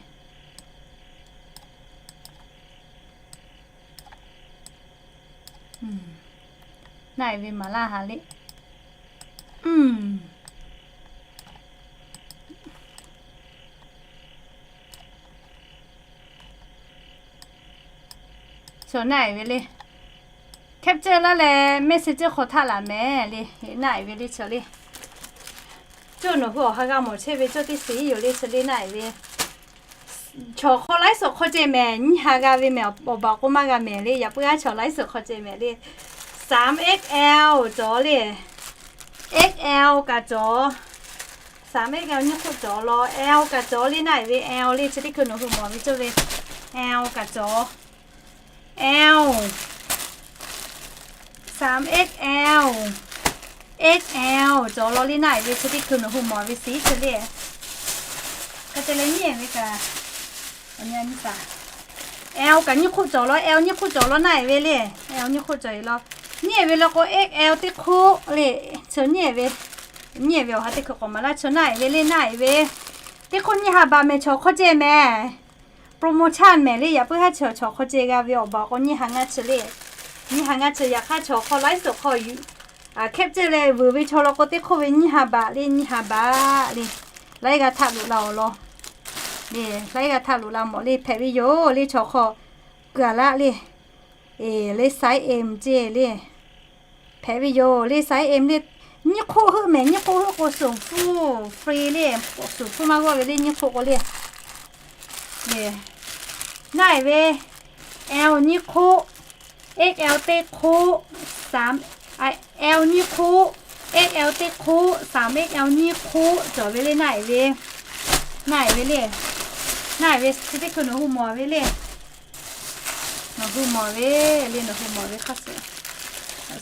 Naˆ-ehˍ ve maˍ laˇ ha le. Chaw naˆ-ehˍ ve le. Capture laˇ leh message hk'aw htaˆ laˬ mehˍ le. Naˆ-ehˍ ve le chaw le. Cawˇ nawˬ hui awˬ ha g'a mawˬ chehˇ ve cawˇ teˇ suhˍ yoˬ le, chaw le naˆ-ehˍ ve. Chaw hk'aw laiˉ suhˍ hk'aw ceh mehˍ, nyiˇ ha g'a ve mehˍ, awˬ baˬ k'o maˇ g'a mehˍ le. Yaꞈ puiˉ aˉ chaw laiˉ suhˍ hk'aw ceh mehˍ le. สาม เอ็กแอล cawˬ le. X L kaꞈ cawˬ. สาม X L nyiˇ hk'oˆ cawˬ law, L kaꞈ cawˬ le, naˆ-ehˍ ve L le, chi teˇ hkui nawˬ hui mawˬ ve cawˇ ve L kaꞈ cawˬ. L, L X L cawˬ law le naˆ e ve chi teˇ hkui nawˬ hui mawˬ ve siˍ chi le. Hk'e te leh nyiˇ e ve kaꞈ, L kaꞈ nyiˇ hk'oˆ cawˬ law, L nyiˇ hk'oˆ cawˬ law naˆ e ve le. L nyiˇ hk'oˆ cawˬ e law, nyiˇ e ve law k'o X L teˇ hk'oˆ le. Chi nyiˇ e ve, nyiˇ e ve awˬ ha teˇ hkui k'awꞈ maˍ laˇ, chi naˆ e ve le, naˆ e ve teˇ hk'oˆ nyiˇ ha baꞈ mehˍ, chaw hk'aw ceh mehˍ. Promotion mehˍ le, yaꞈ puiˉ haˉ chi chaw hk'aw ceh g'a ve awˬ baˬ k'o nyiˇ ha ngaˇ chi le. Nyiˇ ha ngaˇ chi yaꞈ hk'aˇ chaw hk'aw laiˉ suhˍ hk'aw yuˬ, hkehˉ ceuˬ leh vuiˬ ve chaw law k'o teˇ hk'oˆ ve nyiˇ ha baꞈ le, nyiˇ ha baꞈ le. Laiˉ g'a htaꞈ loꞈ la awˬ lawn le, laiˉ g'a htaꞈ loꞈ la mawˬ le, hpehꞈ ve yoˬ le chaw hk'aw. Kuiˬ a laˆ le, e le size M ceh le. Hpehꞈ ve yoˬ le size M le. Nyiˇ hk'oˆ heuˆ mehˍ, nyiˇ hk'oˆ heuˆ k'o suhˍ hpfuhˇ free le, suhˍ hpfuhˇ maˇ g'awˆ ve le nyiˇ hk'oˆ k'o le. Naˆ e ve L nyiˇ hk'oˆ, X L teˇ hk'oˆ, L nyiˇ hk'oˆ, X L teˇ hk'oˆ, L nyiˇ hk'oˆ cawˬ ve le naˆ e ve. Naˆ e ve le. Naˆ e ve chi teˇ hkui nawˬ hui mawˬ ve le. Nawˬ hui mawˬ ve le, nawˬ hui mawˬ ve hk'a shuˍ,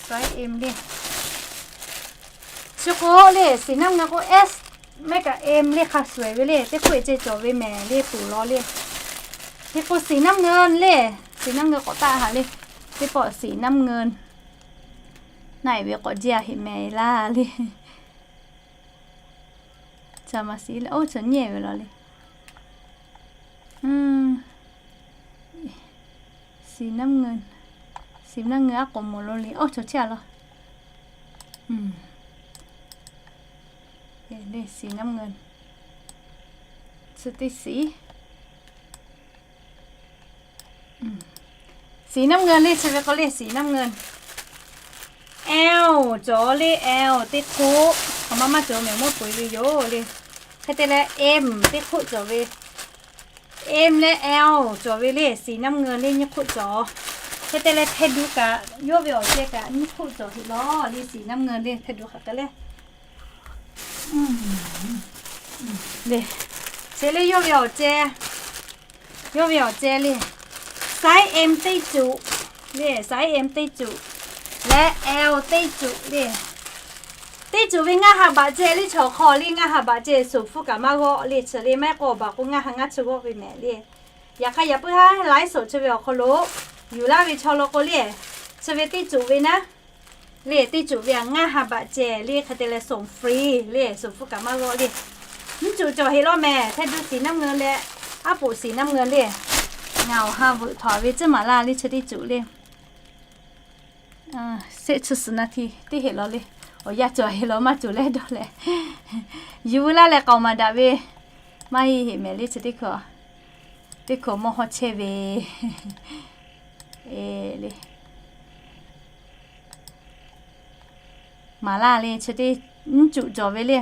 size M le. Chi k'o le siˍ naˆ mvuh k'o S mehˆ kaꞈ M le hk'a shuˍ e ve le, teˇ hkui ceh cawˬ ve mehˍ le tuˬ law le. Hk'e k'o siˍ naˆ mvuh le, siˍ naˆ mvuh k'awꞈ taˆ haꞈ le. Teˇ pawˆ siˍ naˆ mvuh naˆ e ve k'awꞈ jaˇ heˆ mehˍ laˇ le. Ca ma siˍ le, oˇ chi nyiˇ e ve law le. Siˍ naˆ mvuh, siˍ naˆ mvuh aˉ k'oˍ moˍ lo le, oˇ chaw chehˇ a law. Siˍ naˆ mvuh, chi teˇ siˍ. Siˍ naˆ mvuh le chi ve k'o le siˍ naˆ mvuh. L cawˬ le, L teˇ hk'oˆ, hk'aˬ ma maˇ cawˬ mehˍ mawˇ peu eˬ ve yoˬ le. Hk'e te leh M teˇ hk'oˆ cawˬ ve, M leh L cawˬ ve le siˍ naˆ mvuh le nyiˇ hk'oˆ cawˬ. Hk'e te leh hpeh du kaꞈ yawˇ ve awˬ ceh kaꞈ nyiˇ hk'oˆ cawˬ heˆ law le siˍ naˆ mvuh le hpeh du hk'aˬ hk'e le. Le, chi le yawˇ ve awˬ ceh, yawˇ ve awˬ ceh le, size M teˇ cuꞈ le, size M teˇ cuꞈ leh L teˇ cuꞈ le. Teˇ cuꞈ ve ngaˇ ha baꞈ ceh le chaw hk'aw le ngaˇ ha baꞈ ceh suhˍ hpfuhˇ kaꞈ maˇ g'awˆ le chi le maˇ heˆ k'o awˬ baˬ k'o ngaˇ ha ngaˇ chi g'awˆ ve mehˍ le. Yaꞈ hk'aˇ yaꞈ puiˉ haˉ laiˉ suhˍ chi ve awˬ hk'aw lo yuˬ laˇ ve chaw law k'o le, chi ve teˇ cuꞈ ve naˉ le teˇ cuꞈ ve a ngaˇ ha baꞈ ceh le hk'e te leh suhˍ free le suhˍ hpfuhˇ kaꞈ maˇ g'awˆ le. Nyiˇ cuꞈ cawˬ heˆ law mehˍ, hpeh du siˍ naˆ mvuh leh aˉ poꞈ siˍ naˆ mvuh le. Ngaˬ awˬ ha veuꞈ htawnˍ ve tcuhˉ maˍ laˇ le chi teˇ cuꞈ le. Seˆ chi suhˍ naˍ hti teˇ heˆ law le. Awˬ yanˇ cawˬ heˆ law maˇ cawˬ leh dawˇ leh, yuˬ veu laˇ leh k'aoˍ maˍ daꞈ ve maˇ heˆ heˆ mehˍ le chi teˇ hkui, teˇ hkui mawˇ hawˇ chehˇ ve le. Maˍ laˇ le chi teˇ nyiˇ cuꞈ cawˬ ve le.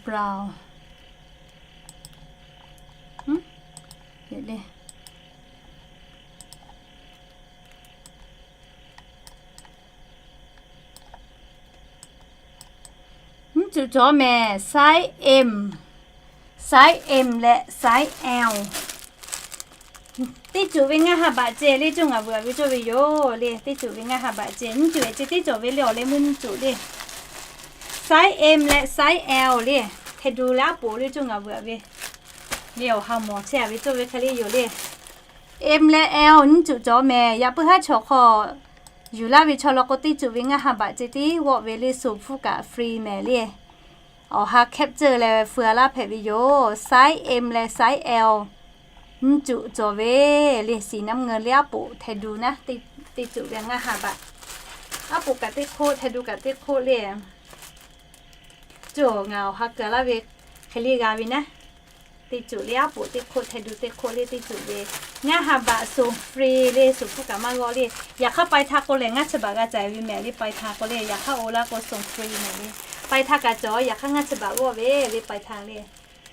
Brown le. Nyiˇ cuꞈ cawˬ mehˍ, size M, size M leh size L. Teˇ cuꞈ ve ngaˇ ha baꞈ ceh le coˇ ngaˬ vuiˬ a ve cawˇ ve yoˬ le. Teˇ cuꞈ ve ngaˇ ha baꞈ ceh, nyiˇ cuꞈ e ceh teˇ cawˬ ve le awˬ leh meuˇ nyiˇ cuꞈ le. Size M leh size L le, hpeh du leh aˉ poꞈ le coˇ ngaˬ vuiˬ a ve le awˬ ha mawˬ chehˇ a ve cawˇ ve hk'e le yoˬ le. M leh L nyiˇ cuꞈ cawˬ mehˍ. Yaꞈ puiˉ haˉ chaw hk'aw yuˬ laˇ ve chaw law k'o teˇ cuꞈ ve ngaˇ ha baꞈ ceh tiˉ g'awˆ ve le suhˍ hpfuhˇ kaꞈ free mehˍ le. Awˬ ha capture leh feu a laˇ hpehꞈ ve yoˬ. Size M leh size L nyiˇ cuꞈ cawˬ ve le siˍ naˆ mvuh le aˉ poꞈ hpeh du naˉ, teˇ cuꞈ ve ngaˇ ha baꞈ. Aˉ poꞈ kaꞈ teˇ hk'oˆ hpeh du kaꞈ teˇ hk'oˆ le. Coˇ ngaˬ awˬ ha keu laˇ ve hk'e le g'a ve naˉ. Teˇ cuꞈ le aˉ poꞈ teˇ hk'oˆ hpeh du teˇ hk'oˆ le teˇ cuꞈ ve ngaˇ ha baꞈ suhˍ free le suhˍ hpfuhˇ kaꞈ maˇ g'awˆ le. Yaꞈ hk'aˇ pai htaˇ k'o lehˬ ngaˇ chi baꞈ g'a cawˬ ve mehˍ le pai htaˇ k'o le. Yaꞈ hk'aˇ oˇ laˇ k'o suhˍ free mehˍ le. Pai htaˇ kaꞈ cawˬ, yaꞈ hk'aˇ ngaˇ chi baꞈ g'awˆ ve le pai htaˇ le.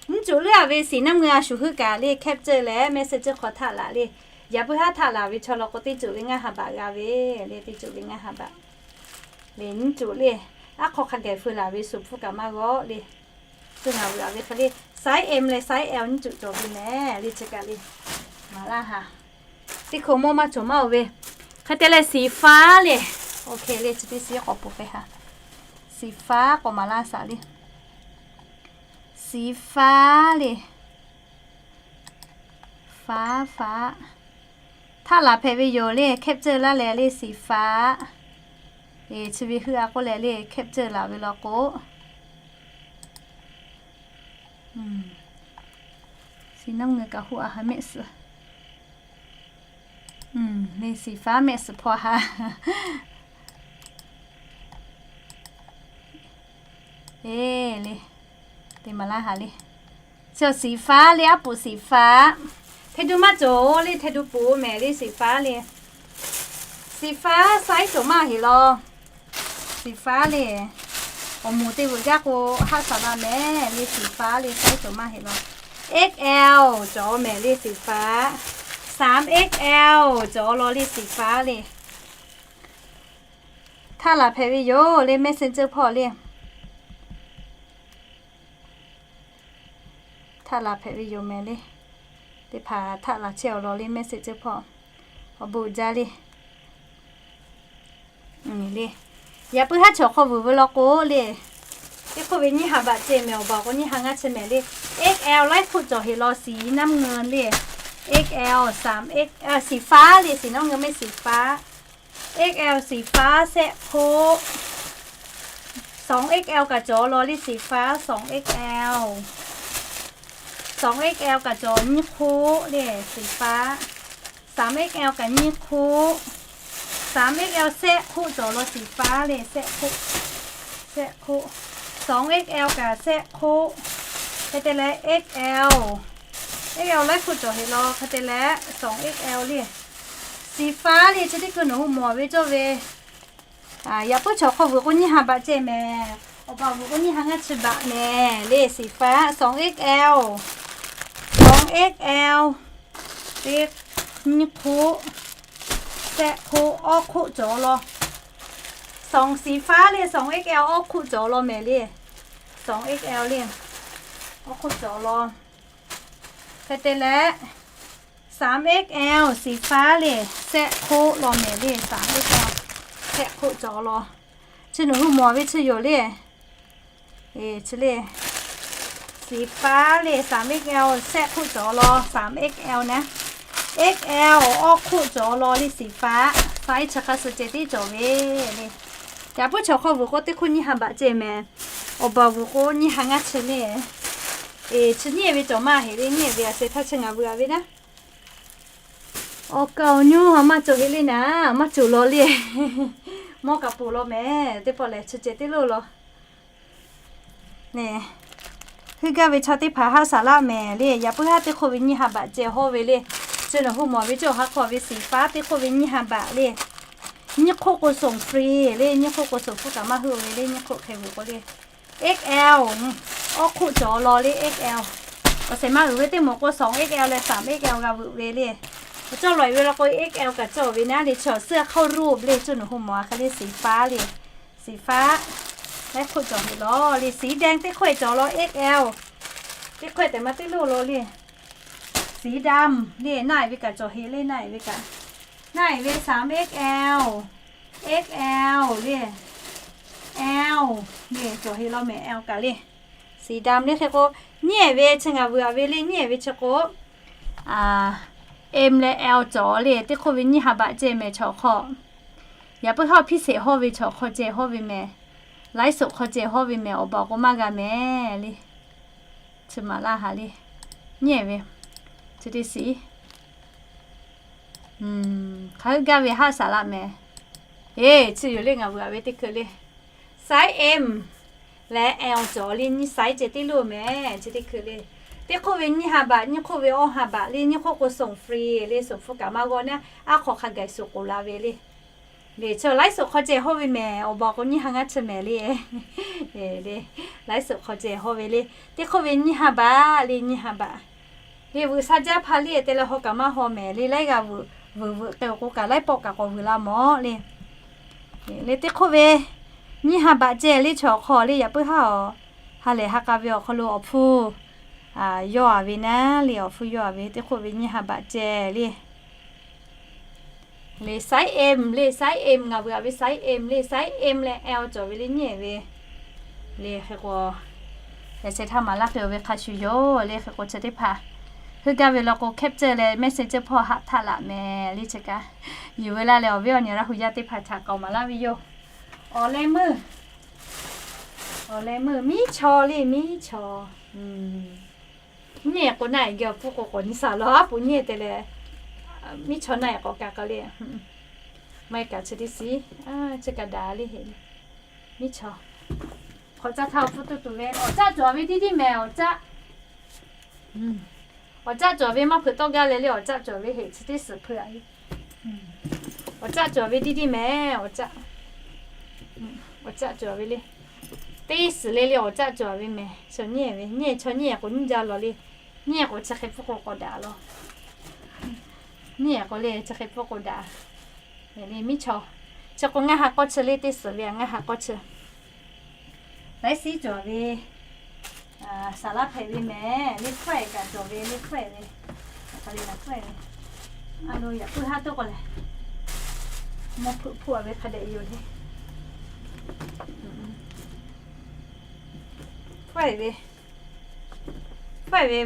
Nyiˇ cuꞈ leuˉ a ve siˍ naˆ mvuh a shuˍ heuˆ kaꞈ le capture leh message hk'aw htaˆ laˬ le. Yaꞈ puiˉ haˉ htaˆ laˬ ve chaw law k'o teˇ cuꞈ ve ngaˇ ha baꞈ g'a ve le teˇ cuꞈ ve ngaˇ ha baꞈ le nyiˇ cuꞈ le. Aˉ hk'aw hk'a gaˬ feu laˬ ve suhˍ hpfuhˇ kaꞈ maˇ g'awˆ le. Coˇ ngaˬ vuiˬ a ve hk'e le size M leh size L nyiˇ cuꞈ cawˬ ve mehˍ le chi kaꞈ le. Maˍ laˇ ha. Teˇ hkui mawˇ maˇ cawˬ maˇ oˬ ve. Hk'e te leh สีฟ้า le. โอเค le, chi teˇ shiˉ k'awꞈ poˬ hk'e ha. สีฟ้า k'awꞈ maˍ laˇ shaˍ le. สีฟ้า le. ฟ้า ฟ้า htaˆ laˬ hpehꞈ ve yoˬ le, capture laˇ leh le สีฟ้า. Chi ve heuˆ a k'oˆ leh le capture laˬ ve law k'o, สีน้ำเงิน kaꞈ huˆ a ha mehˆ suhˍ. Le สีฟ้า mehˆ suhˍ hpawˇ ha. E le, te maˍ laˇ ha le. Chi สีฟ้า le, aˉ poꞈ สีฟ้า. Hteˇ duˇ maˇ cawˬ le, hteˇ duˇ poˬ mehˍ le สีฟ้า le. สีฟ้า size cawˬ maˇ heˆ law. สีฟ้า le. Awˬ moˍ te veuꞈ jaˇ k'o, haˆ saˍ la mehˍ le สีฟ้า le, size cawˬ maˇ heˆ law. XL cawˬ mehˍ le สีฟ้า. สาม XL cawˬ law le สีฟ้า le. Htaˆ laˬ hpehꞈ ve yoˬ le, Messenger hpawˇ le. Htaˆ laˬ hpehꞈ ve yoˬ mehˍ le. Teˇ hpaˍ htaˆ laˬ chehˇ awˬ lawn le, Messenger hpawˇ awˬ bon jaˇ le. Le, yaꞈ puiˉ haˉ chaw hk'aw vuiˬ ve law k'o le, teˇ hk'oˆ ve nyiˇ ha baꞈ ceh mehˍ, awˬ baˬ k'o nyiˇ ha ngaˇ chi mehˍ le. XL laiˉ hk'oˆ cawˬ heˆ law, สีน้ำเงิน le. XL สาม X, สีฟ้า le, สีน้ำเงิน mehˆ สีฟ้า. XL สีฟ้า shehˆ hk'oˆ. สอง XL kaꞈ cawˬ law le สีฟ้า สอง XL. สอง XL kaꞈ cawˬ nyiˇ hk'oˆ le สีฟ้า. สาม XL kaꞈ nyiˇ hk'oˆ. สาม XL shehˆ hk'oˆ cawˬ law สีฟ้า le, shehˆ hk'oˆ, shehˆ hk'oˆ. สอง XL kaꞈ shehˆ hk'oˆ. Hk'e te leh XL, XL laiˉ hk'oˆ cawˬ heˆ law, hk'e te leh สอง XL le. สีฟ้า le, chi teˇ hkui nawˬ hui mawˬ ve cawˇ ve. Yaꞈ puiˉ chaw hk'aw vuiˬ k'o nyiˇ ha baꞈ ceh mehˍ. Awˬ baˬ vuiˬ k'o nyiˇ ha ngaˇ chi baꞈ mehˍ le สีฟ้า สอง XL. สอง XL. Teˇ, nyiˇ hk'oˆ, shehˆ hk'oˆ, awˇ hk'oˆ cawˬ law. สอง สีฟ้า le, สอง XL awˇ hk'oˆ cawˬ law mehˍ le. สอง XL le, awˇ hk'oˆ cawˬ law. Hk'e te leh สาม XL สีฟ้า le, shehˆ hk'oˆ law mehˍ le, สาม XL shehˆ hk'oˆ cawˬ law. Chi nawˬ hui mawˬ ve chi yoˬ le. Chi le, สีฟ้า le, สาม XL shehˆ hk'oˆ cawˬ law, สาม XL naˉ. XL awˇ hk'oˆ cawˬ law le สีฟ้า. Size chi hk'a suh ceh tiˉ cawˬ ve le. Yaꞈ puiˉ chaw hk'aw vuiˬ k'o teˇ hk'oˆ nyiˇ ha baꞈ ceh mehˍ. Awˬ baˬ vuiˬ k'o nyiˇ ha ngaˇ chi le. Chi nyiˇ ve cawˬ maˇ heˆ le, nyiˇ ve a shu htaˇ chi ngaˬ vuiˬ a ve naˉ. Awˬ kaˍ awˬ nyi maˇ cawˬ heˆ le naˉ, maˇ cawˬ law le. Mawˇ kaꞈ poˬ law mehˍ, teˇ pawˆ lehˬ chi ceh tiˉ loˇ law. Heuˆ gaˇ ve chaw teˇ hpaˍ haˆ saˍ laˇ mehˍ le, yaꞈ puiˉ haˉ teˇ hk'oˆ ve nyiˇ ha baꞈ ceh hawˇ ve le. Chi nawˬ hui mawˬ ve cawˇ ha hk'aw ve สีฟ้า teˇ hk'oˆ ve nyiˇ ha baꞈ le. Nyiˇ hk'oˆ k'o ส่งฟรี le, nyiˇ hk'oˆ k'o ส่ง hpfuhˇ kaꞈ maˇ heuˆ ve le, nyiˇ hk'oˆ hk'e vuiˬ k'o le. XL, awˇ hk'oˆ cawˬ law le XL. Awˬ shehˍ ma uiˍ ve teˇ moˍ k'o สอง XL leh สาม XL g'a veuꞈ ve le. Cawˇ lawˬ ve law k'o XL kaꞈ cawˬ ve naˉ le, chaw เสื้อเข้ารูป le, cawˇ nawˬ hui mawˬ a hk'e le สีฟ้า le. สีฟ้า laiˉ hk'oˆ cawˬ ve law le, สีแดง teˇ hk'oˆ cawˬ law XL. Teˇ hk'oˆ tehꞈ maˇ teˇ loˇ law le. สีดำ le, naˆ ve kaꞈ cawˬ heˆ le, naˆ ve kaꞈ. Naˆ ve สาม XL, XL le, L le cawˬ heˆ law mehˍ, L kaꞈ le. สีดำ le hk'e k'o, nyiˇ ve chi ngaˬ vuiˬ a ve le, nyiˇ ve chi k'o, M leh L cawˬ le, teˇ hk'oˆ ve nyiˇ ha baꞈ ceh mehˍ chaw hk'aw. Yaꞈ puiˉ haˉ พิเศษ hawˇ ve chaw hk'aw ceh hawˇ ve mehˍ. Laiˉ suhˍ hk'aw ceh hawˇ ve mehˍ, awˬ baˬ k'o maˇ g'a mehˍ le. Chi maˍ laˇ ha le. Nyiˇ ve, chi teˇ shiˍ. Hk'a heuˆ gaˇ ve haˆ saˍ laˇ mehˍ. Eˬ, chi yoˬ le ngaˬ vuiˬ a ve teˇ hkui le. Size M leh L cawˬ le, nyiˇ size ceh tiˉ loˇ mehˍ, chi teˇ hkui le. Teˇ hk'oˆ ve nyiˇ ha baꞈ, nyiˇ hk'oˆ ve awˇ ha baꞈ le, nyiˇ hk'oˆ k'o ส่งฟรี le, ส่ง hpfuhˇ kaꞈ maˇ g'awˇ naˉ, aˉ hk'aw hk'a gaˬ suhˍ k'oˍ la ve le. Le, chaw laiˉ suhˍ hk'aw ceh hawˇ ve mehˍ, awˬ baˬ k'o nyiˇ ha ngaˇ chi mehˍ le. Le, laiˉ suhˍ hk'aw ceh hawˇ ve le. Teˇ hk'oˆ ve nyiˇ ha baꞈ le, nyiˇ ha baꞈ. Le, vuiˬ sha jaˇ hpaˇ le te leh haw kaꞈ maˇ haw mehˍ le, laiˉ g'aˇ vuiˬ, vuiˬ vuiˬ k'ai awˬ k'o kaꞈ laiˉ pawˆ kaꞈ k'awꞈ vuiˬ la mawˬ le. Le, teˇ hk'oˆ ve nyiˇ ha baꞈ ceh le, chaw hk'aw le yaꞈ puiˉ haˉ awˬ ha lehˬ ha k'a ve awˬ hk'aw lo awˬ hpfuhˇ Yawˇ a ve naˉ le, awˬ hpfuhˇ yawˇ a ve teˇ hk'oˆ ve nyiˇ ha baꞈ ceh le. Le size M le, size M, ngaˬ veuꞈ a ve size M le, size M leh L cawˬ ve le nyiˇ ve. Le hk'e k'o, yaꞈ sheh htaˇ maˍ laˇ hk'e ve hk'a shuˍ yoˬ le. Hk'e k'o chi teˇ hpaˍ heuˆ gaˇ ve law k'o capture leh messenger hpawˇ haꞈ htaˆ laꞈ mehˍ le. Chi kaꞈ yuˬ veu laˇ leh awˬ viˉ awˬ nyi Laˇ hu yaˇ teˇ hpaˍ htaꞈ k'aoˍ maˍ laˇ ve yoˬ. Awˬ leh meuˇ, awˬ leh meuˇ miˉ chaw le, miˉ chaw. Nyiˇ k'o naˆ e geh awˬ hpfuhˇ k'o k'awꞈ nyi shaˍ law, aˉ poꞈ nyiˇ te leh, miˉ chaw naˆ e k'awꞈ kaꞈ k'ai le. Maˇ heˆ kaꞈ chi teˇ shiˍ, chi kaꞈ daꞈ le heˆ le. Miˉ chaw. Hk'awꞈ caˇ htaˇ awˬ hpfuhˇ tuˬ tuˬ ve awˬ caˆ cawˬ ve tiˉ tiˉ mehˍ, awˬ caˆ. Awˬ caˆ cawˬ ve maˇ hpeuꞈ tawˆ gaˇ leh le, awˬ caˆ cawˬ ve heˆ, chi teˇ suhˍ hpeuꞈ a ve. Awˬ caˆ cawˬ ve tiˉ tiˉ mehˍ, awˬ caˆ. Awˬ caˆ cawˬ ve le. Teˇ suhˍ le le awˬ caˆ cawˬ ve mehˍ. Chaw nyiˇ ve, nyiˇ chaw nyiˇ k'o nyiˇ jaˇ law le. Nyiˇ k'o chi hk'e hpfuhˇ k'o k'awꞈ daꞈ law. Nyiˇ k'o le chi hk'e hpfuhˇ k'o daꞈ. Le miˉ chaw. Chi k'o ngaˇ ha k'awˇ chi le, teˇ suhˍ ve a ngaˇ ha k'awˇ chi. Laiˉ siˉ cawˬ ve, saˍ laˇ hpehꞈ ve mehˍ le, hpawehˇ kaꞈ cawˬ ve le, hpawehˇ ve. Hk'aˬ hk'e le, hpawehˇ ve. A lo yaꞈ puiˉ haˉ toˆ k'o lehˬ, mawˇ hpeuꞈ hpfuhˆ a ve hk'a dehꞈ yoˬ le. Hpawehˇ ve, hpawehˇ ve,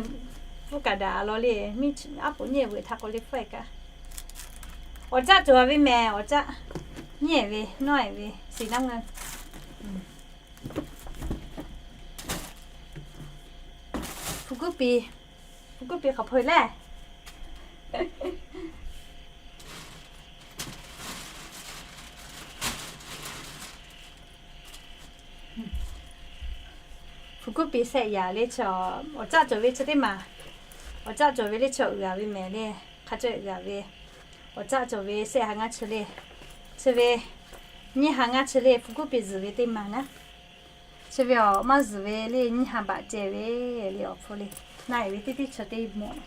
hpfuhˇ kaꞈ daꞈ law le. Aˉ poꞈ nyiˇ veuꞈ htaˇ k'o le hpawehˇ kaꞈ. Awˬ caˆ cawˬ ve mehˍ, awˬ caˆ. Nyiˇ ve, nawˇ ve, siˍ naˉ ngaˇ. Hpu kuˉ piˍ, hpu kuˉ piˍ hk'aˬ hpawˇ lehˬ. Hpu kuˉ piˍ shehˆ yaꞈ le chaw, awˬ caˆ cawˬ ve chi teˇ maˬ, awˬ caˆ cawˬ ve le chaw uiˍ a ve mehˍ le, hk'a caweh uiˍ a ve, awˬ caˆ cawˬ ve shehˆ ha ngaˇ chi le, chi ve nyiˇ ha ngaˇ chi le, hpu kuˉ piˍ zuhˬ ve teˇ maˬ naˉ. Chi ve awˬ maˇ zuhˬ ve le nyiˇ ha baꞈ ceh ve le awˬ hpfuhˇ le, naˆ e ve teˇ teˇ chi teˇ mawˬ.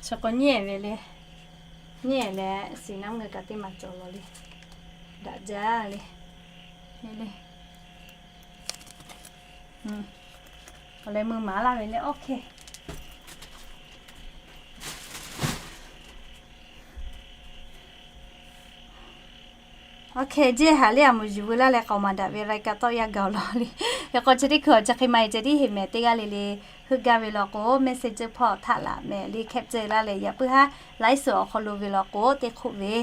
Chi k'o nyiˇ e ve le, nyiˇ e leh siˍ naˉ ngaˇ kaꞈ teˇ maˬ cawˬ law le, daꞈ jaˇ le. Awˬ leh mui maˍ laˇ ve le, OK. OK, jeˇ haꞈ le a moˍ yuˬ veu laˇ leh k'aoˍ maˍ daꞈ ve รายการ tawˆ yaˇ gaˬ law le. Yaꞈ k'o chi teˇ hkui awˬ chi hk'e maˇ e ceh tiˉ heˆ mehˍ, teˇ g'aˇ le le heuˆ gaˇ ve law k'o messenger hpawˇ htaˆ laꞈ mehˍ le, capture laˇ leh yaꞈ puiˉ haˉ laiˉ suhˍ awˬ hk'aw lo ve law k'o teˇ hk'oˆ ve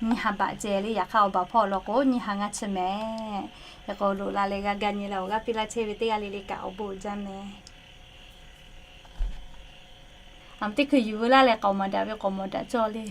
nyiˇ ha baꞈ ceh le, yaꞈ hk'aˇ awˬ baˬ hpawˇ law k'o nyiˇ ha ngaˇ chi mehˍ. Yaꞈ k'o loꞈ la leh g'a ga nyi leh awˬ g'aˇ piˇ laˇ chehˇ ve teˇ g'aˇ le le kaꞈ awˬ bon uiˍ jaˇ mehˍ. Aˬ, teˇ hkui yuˬ veu laˇ leh k'aoˍ maˍ daꞈ ve k'aoˍ maˍ daꞈ cawˇ le.